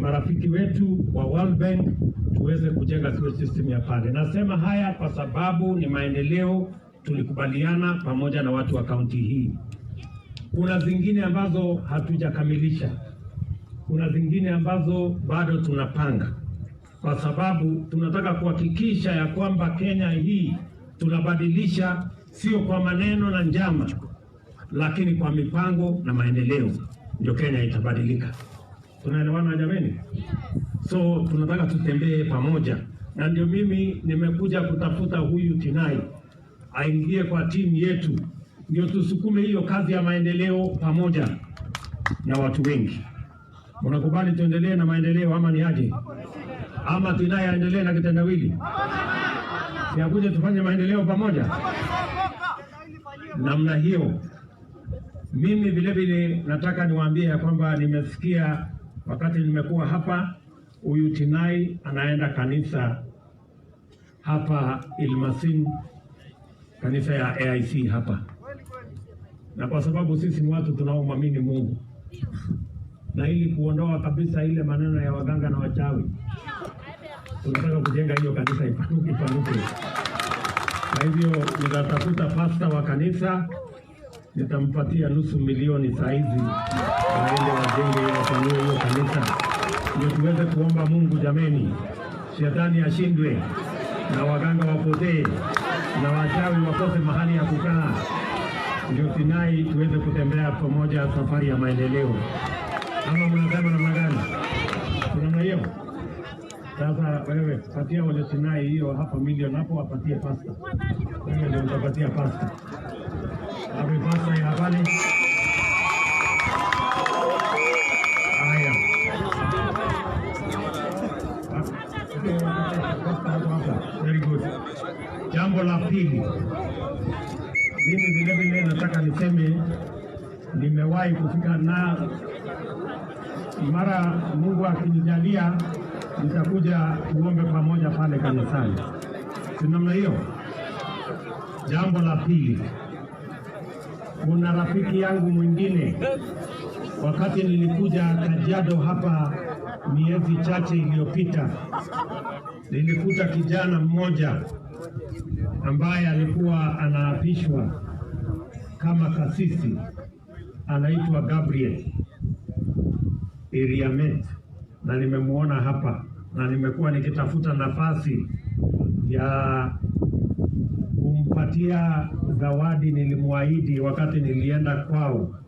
marafiki wetu wa World Bank tuweze kujenga sewage system ya pale. Nasema haya kwa sababu ni maendeleo tulikubaliana pamoja na watu wa kaunti hii. Kuna zingine ambazo hatujakamilisha, kuna zingine ambazo bado tunapanga, kwa sababu tunataka kuhakikisha ya kwamba Kenya hii tunabadilisha, sio kwa maneno na njama, lakini kwa mipango na maendeleo, ndio Kenya itabadilika. Tunaelewana jameni? So tunataka tutembee pamoja, na ndio mimi nimekuja kutafuta huyu Tinai aingie kwa timu yetu, ndio tusukume hiyo kazi ya maendeleo pamoja na watu wengi. Unakubali tuendelee na maendeleo ama ni aje? Ama Tinai aendelee na kitendawili? Si akuje tufanye maendeleo pamoja namna hiyo. Mimi vile vile nataka niwaambie ya kwamba nimesikia wakati nimekuwa hapa, huyu Tinai anaenda kanisa hapa Ilmasin, kanisa ya AIC hapa, na kwa sababu sisi ni watu tunaomwamini Mungu, na ili kuondoa kabisa ile maneno ya waganga na wachawi, tunataka kujenga hiyo kanisa ipanuke, ipanuke. Kwa hivyo nitatafuta pasta wa kanisa, nitampatia 500,000 saa hizi waende wajenge, wapanue hiyo kanisa, ndio tuweze kuomba Mungu. Jameni, shetani ashindwe na waganga wapotee na wachawi wakose mahali ya kukaa, ndio Tinai tuweze kutembea pamoja safari ya maendeleo. Ama mnasema namna gani? Namna hiyo. Sasa wewe patia wale Tinai hiyo hapa milioni hapo, apatie pasta. Wewe ndio utapatia pasta. Hapo pasta ya pale. Haya. Very good. Jambo la pili, mimi vile vile nataka niseme nimewahi kufika na mara, Mungu akinijalia nitakuja tuombe pamoja pale kanisani, si namna hiyo? Jambo la pili, kuna rafiki yangu mwingine, wakati nilikuja Kajiado hapa miezi chache iliyopita, nilikuta kijana mmoja ambaye alikuwa anaapishwa kama kasisi, anaitwa Gabriel Iriamet, na nimemwona hapa na nimekuwa nikitafuta nafasi ya kumpatia zawadi nilimwahidi wakati nilienda kwao,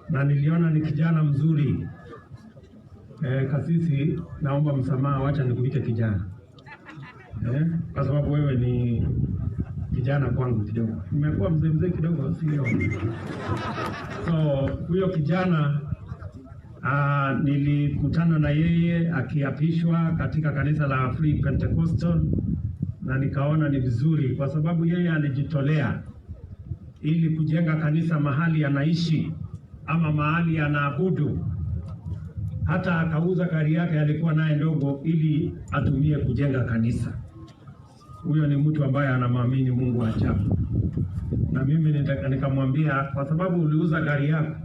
na niliona ni kijana mzuri. Kasisi, naomba msamaha, wacha nikuite kijana kwa sababu wewe ni kijana kwangu kidogo, nimekuwa mzee mzee kidogo, sio? So huyo kijana nilikutana na yeye akiapishwa katika kanisa la Free Pentecostal, na nikaona ni vizuri kwa sababu yeye alijitolea ili kujenga kanisa mahali anaishi ama mahali anaabudu. Hata akauza gari yake alikuwa naye ndogo ili atumie kujenga kanisa. Huyo ni mtu ambaye anamwamini Mungu ajabu. Na mimi nikamwambia kwa sababu uliuza gari yako,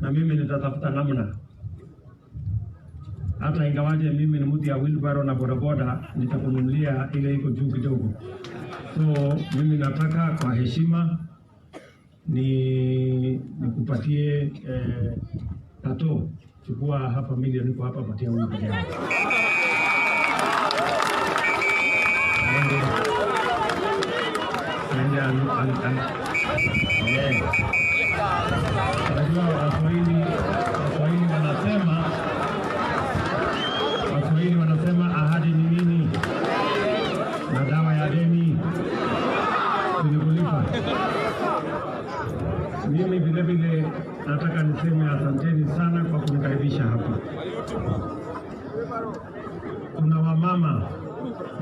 na mimi nitatafuta namna, hata ingawaje mimi ni mtu ya wheelbarrow na bodaboda, nitakununulia ile iko juu kidogo. So mimi nataka kwa heshima ni nikupatie tato, chukua hapa milioni iko hapa, patia huyu kijana. Aende eh. Unajua Waswahili wanasema ahadi ni nini na dawa ya deni ni kulipa. Mimi vile vile nataka niseme asanteni sana kwa kunikaribisha hapa. Kuna wamama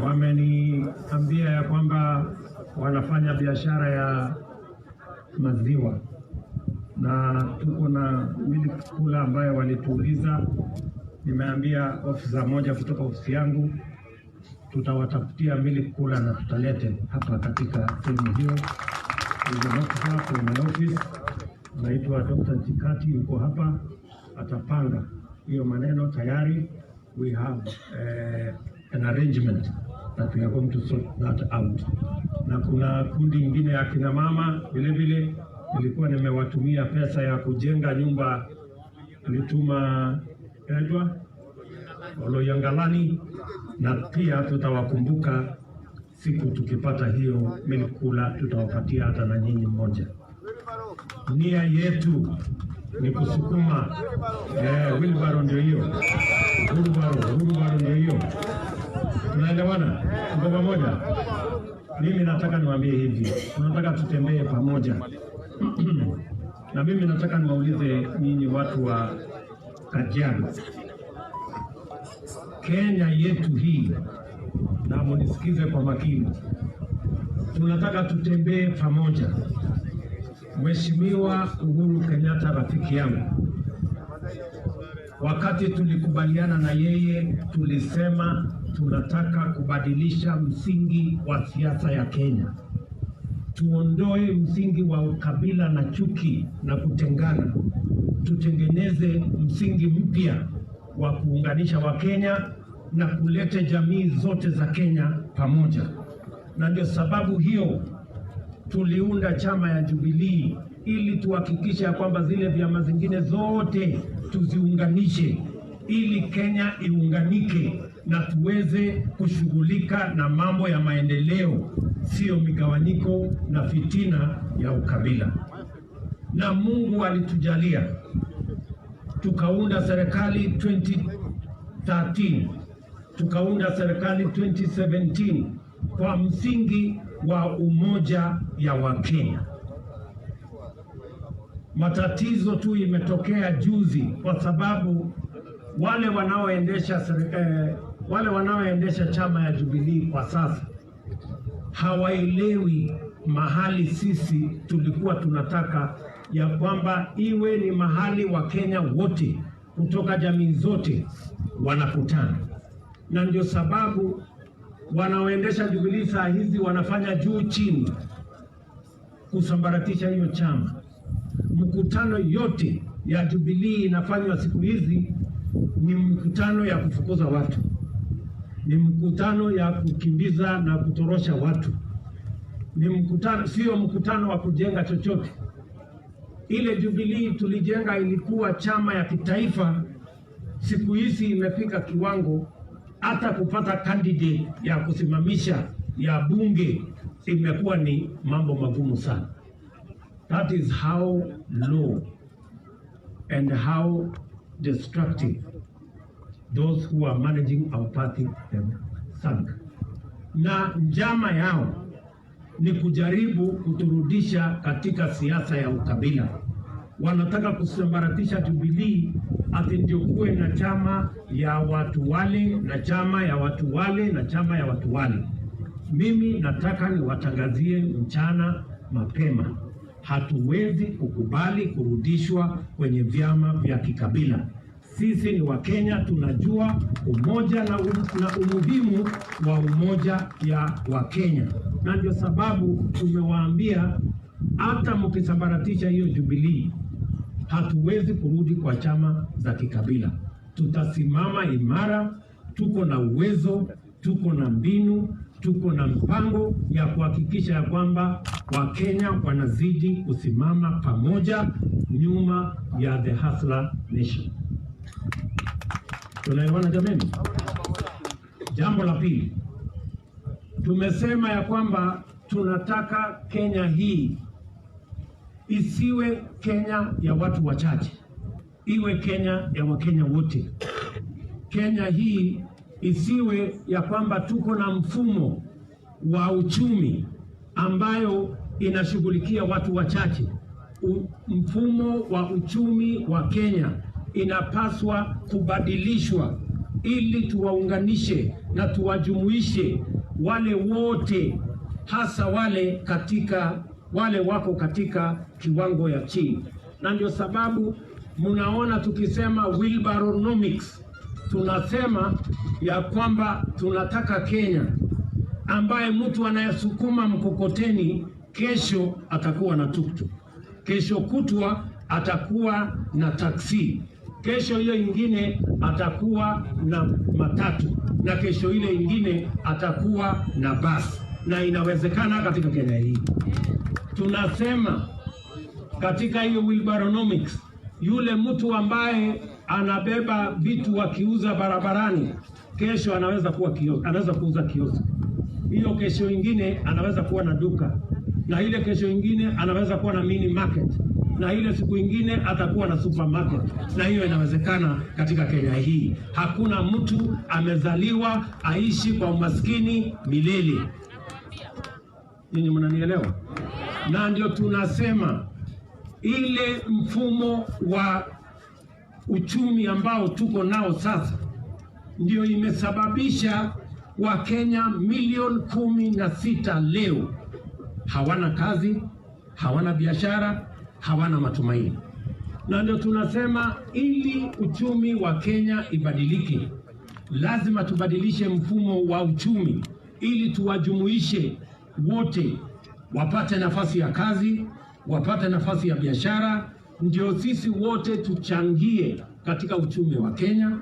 wameniambia ya kwamba wanafanya biashara ya maziwa na tuko na milk cooler ambayo walituuliza. Nimeambia ofisa moja kutoka ofisi yangu tutawatafutia milk cooler na tutalete hapa katika sehemu hiyo. There's an officer from my office anaitwa Dr. Chikati yuko hapa, atapanga hiyo maneno tayari. We have an arrangement that we are going to sort that out. Na kuna kundi ingine ya kina mama vile vile nilikuwa nimewatumia pesa ya kujenga nyumba, nilituma, inaitwa Oloyangalani, na pia tutawakumbuka siku tukipata hiyo milk cooler, tutawapatia hata na nyinyi mmoja. Nia yetu ni kusukuma wheelbarrow ndio hiyo, wheelbarrow, wheelbarrow ndio hiyo. Tunaelewana? Tuko pamoja? Mimi nataka niwaambie hivi, tunataka tutembee pamoja na mimi nataka niwaulize nyinyi watu wa Kajiado, Kenya yetu hii, na munisikize kwa makini, tunataka tutembee pamoja. Mheshimiwa Uhuru Kenyatta, rafiki yangu, wakati tulikubaliana na yeye, tulisema tunataka kubadilisha msingi wa siasa ya Kenya, tuondoe msingi wa ukabila na chuki na kutengana, tutengeneze msingi mpya wa kuunganisha Wakenya na kuleta jamii zote za Kenya pamoja, na ndio sababu hiyo tuliunda chama ya Jubilee ili tuhakikishe ya kwamba zile vyama zingine zote tuziunganishe ili Kenya iunganike na tuweze kushughulika na mambo ya maendeleo, sio migawanyiko na fitina ya ukabila. Na Mungu alitujalia tukaunda serikali 2013, tukaunda serikali 2017 kwa msingi wa umoja ya Wakenya. Matatizo tu imetokea juzi kwa sababu wale wanaoendesha chama ya Jubilee kwa sasa hawaelewi mahali sisi tulikuwa tunataka ya kwamba iwe ni mahali Wakenya wote kutoka jamii zote wanakutana, na ndio sababu wanaoendesha Jubilee saa hizi wanafanya juu chini kusambaratisha hiyo chama. Mkutano yote ya Jubilee inafanywa siku hizi ni mkutano ya kufukuza watu, ni mkutano ya kukimbiza na kutorosha watu, ni mkutano, sio mkutano wa kujenga chochote. Ile Jubilee tulijenga ilikuwa chama ya kitaifa, siku hizi imefika kiwango hata kupata candidate ya kusimamisha ya bunge imekuwa ni mambo magumu sana. That is how low and how destructive those who are managing our party have sunk. Na njama yao ni kujaribu kuturudisha katika siasa ya ukabila. Wanataka kusambaratisha Jubilee ati ndio kuwe na chama ya watu wale na chama ya watu wale na chama ya watu wale. Mimi nataka niwatangazie mchana mapema, hatuwezi kukubali kurudishwa kwenye vyama vya kikabila. Sisi ni Wakenya, tunajua umoja na umuhimu wa umoja ya Wakenya, na ndio sababu tumewaambia hata mkisambaratisha hiyo Jubilee, hatuwezi kurudi kwa chama za kikabila. Tutasimama imara, tuko na uwezo, tuko na mbinu, tuko na mpango ya kuhakikisha ya kwamba Wakenya wanazidi kusimama pamoja nyuma ya the Hustler Nation. Tunaelewana jameni? Jambo la pili, tumesema ya kwamba tunataka Kenya hii isiwe Kenya ya watu wachache, iwe Kenya ya Wakenya wote. Kenya hii isiwe ya kwamba tuko na mfumo wa uchumi ambayo inashughulikia watu wachache. Mfumo wa uchumi wa Kenya inapaswa kubadilishwa ili tuwaunganishe na tuwajumuishe wale wote, hasa wale wako katika kiwango ya chini, na ndio sababu mnaona tukisema wheelbarrownomics, tunasema ya kwamba tunataka Kenya ambaye mtu anayesukuma mkokoteni kesho atakuwa na tuktuk, kesho kutwa atakuwa na taksi, Kesho hiyo ingine atakuwa na matatu, na kesho ile ingine atakuwa na basi, na inawezekana katika Kenya hii. Tunasema katika hiyo wheelbarrownomics, yule mtu ambaye anabeba vitu akiuza barabarani, kesho anaweza kuwa kiosk, anaweza kuuza kiosk. Hiyo kesho ingine anaweza kuwa na duka, na ile kesho ingine anaweza kuwa na mini market, na ile siku ingine atakuwa na supermarket, na hiyo inawezekana katika Kenya hii. Hakuna mtu amezaliwa aishi kwa umaskini milele. Nyinyi mnanielewa? Na ndio tunasema ile mfumo wa uchumi ambao tuko nao sasa ndio imesababisha Wakenya milioni 16 leo hawana kazi, hawana biashara, hawana matumaini. Na ndio tunasema ili uchumi wa Kenya ibadilike, lazima tubadilishe mfumo wa uchumi ili tuwajumuishe wote wapate nafasi ya kazi, wapate nafasi ya biashara, ndio sisi wote tuchangie katika uchumi wa Kenya,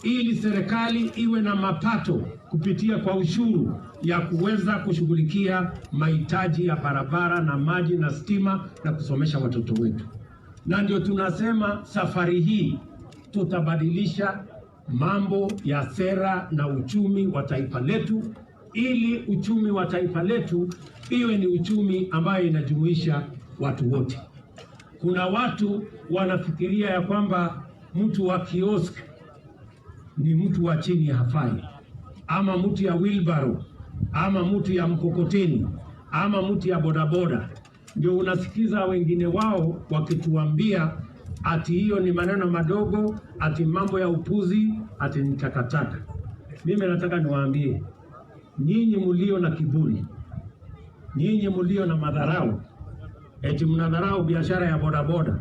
ili serikali iwe na mapato kupitia kwa ushuru ya kuweza kushughulikia mahitaji ya barabara na maji na stima na kusomesha watoto wetu. Na ndio tunasema safari hii tutabadilisha mambo ya sera na uchumi wa taifa letu, ili uchumi wa taifa letu iwe ni uchumi ambayo inajumuisha watu wote. Kuna watu wanafikiria ya kwamba mtu wa kiosk ni mtu wa chini hafai, ama mtu ya wheelbarrow, ama mtu ya mkokoteni, ama mtu ya bodaboda. Ndio unasikiza wengine wao wakituambia ati hiyo ni maneno madogo, ati mambo ya upuzi, ati ni takataka. Mimi nataka niwaambie nyinyi mlio na kiburi, nyinyi mlio na madharau, eti mnadharau biashara ya bodaboda,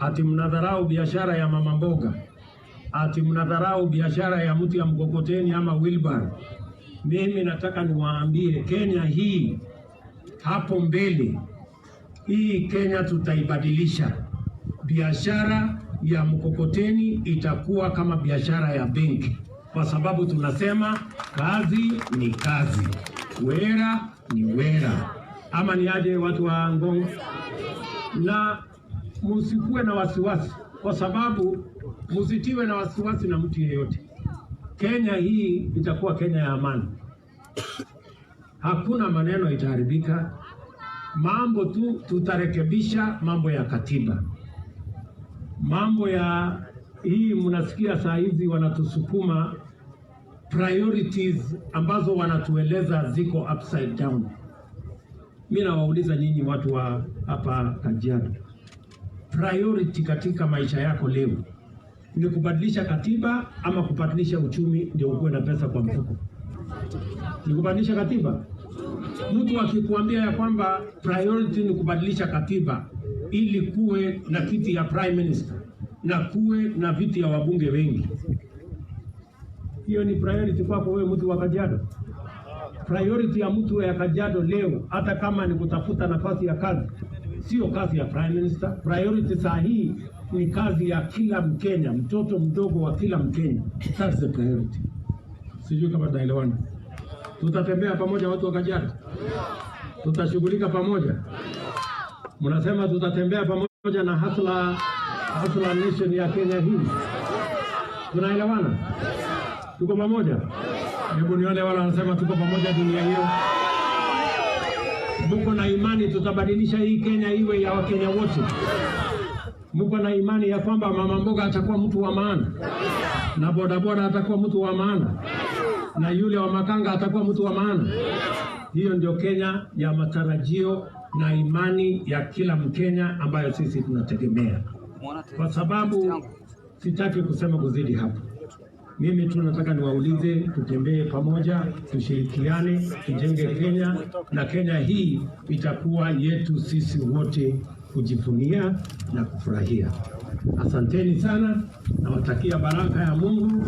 ati mnadharau biashara ya mama mboga, ati mnadharau biashara ya mtu ya mkokoteni ama wheelbarrow. Mimi nataka niwaambie Kenya hii hapo mbele, hii Kenya tutaibadilisha. Biashara ya mkokoteni itakuwa kama biashara ya benki, kwa sababu tunasema kazi ni kazi, wera ni wera. Ama ni aje, watu wa Ngong? Na musikuwe na wasiwasi, kwa sababu musitiwe na wasiwasi na mtu yeyote. Kenya hii itakuwa Kenya ya amani, hakuna maneno itaharibika. Mambo tu tutarekebisha mambo ya katiba, mambo ya hii mnasikia saa hizi wanatusukuma priorities ambazo wanatueleza ziko upside down. Mi nawauliza nyinyi watu wa hapa Kajiado, priority katika maisha yako leo ni kubadilisha katiba ama kubadilisha uchumi ndio ukuwe na pesa kwa mfuko? Ni kubadilisha katiba? Mtu akikuambia ya kwamba priority ni kubadilisha katiba ili kuwe na kiti ya prime minister na kuwe na viti ya wabunge wengi, hiyo ni priority kwako wewe mtu wa Kajiado? Priority ya mtu ya Kajiado leo, hata kama ni kutafuta nafasi ya kazi, sio kazi ya prime minister. Priority saa hii ni kazi ya kila Mkenya, mtoto mdogo wa kila Mkenya. That's the priority. Sijui kama tunaelewana. Tutatembea pamoja watu wa Kajiado, tutashughulika pamoja. Mnasema tutatembea pamoja na Hustler Nation ya Kenya hii. Tunaelewana? Tuko pamoja? Hebu nione wale wanasema tuko pamoja dunia hiyo. Muko na imani tutabadilisha hii Kenya iwe ya Wakenya wote? Muko na imani ya kwamba mama mboga atakuwa mtu wa maana na bodaboda atakuwa mtu wa maana na yule wa makanga atakuwa mtu wa maana? Hiyo ndio Kenya ya matarajio na imani ya kila Mkenya ambayo sisi tunategemea, kwa sababu sitaki kusema kuzidi hapo. Mimi tu nataka niwaulize, tutembee pamoja, tushirikiane, tujenge Kenya, na Kenya hii itakuwa yetu sisi wote kujivunia na kufurahia. Asanteni sana, nawatakia baraka ya Mungu.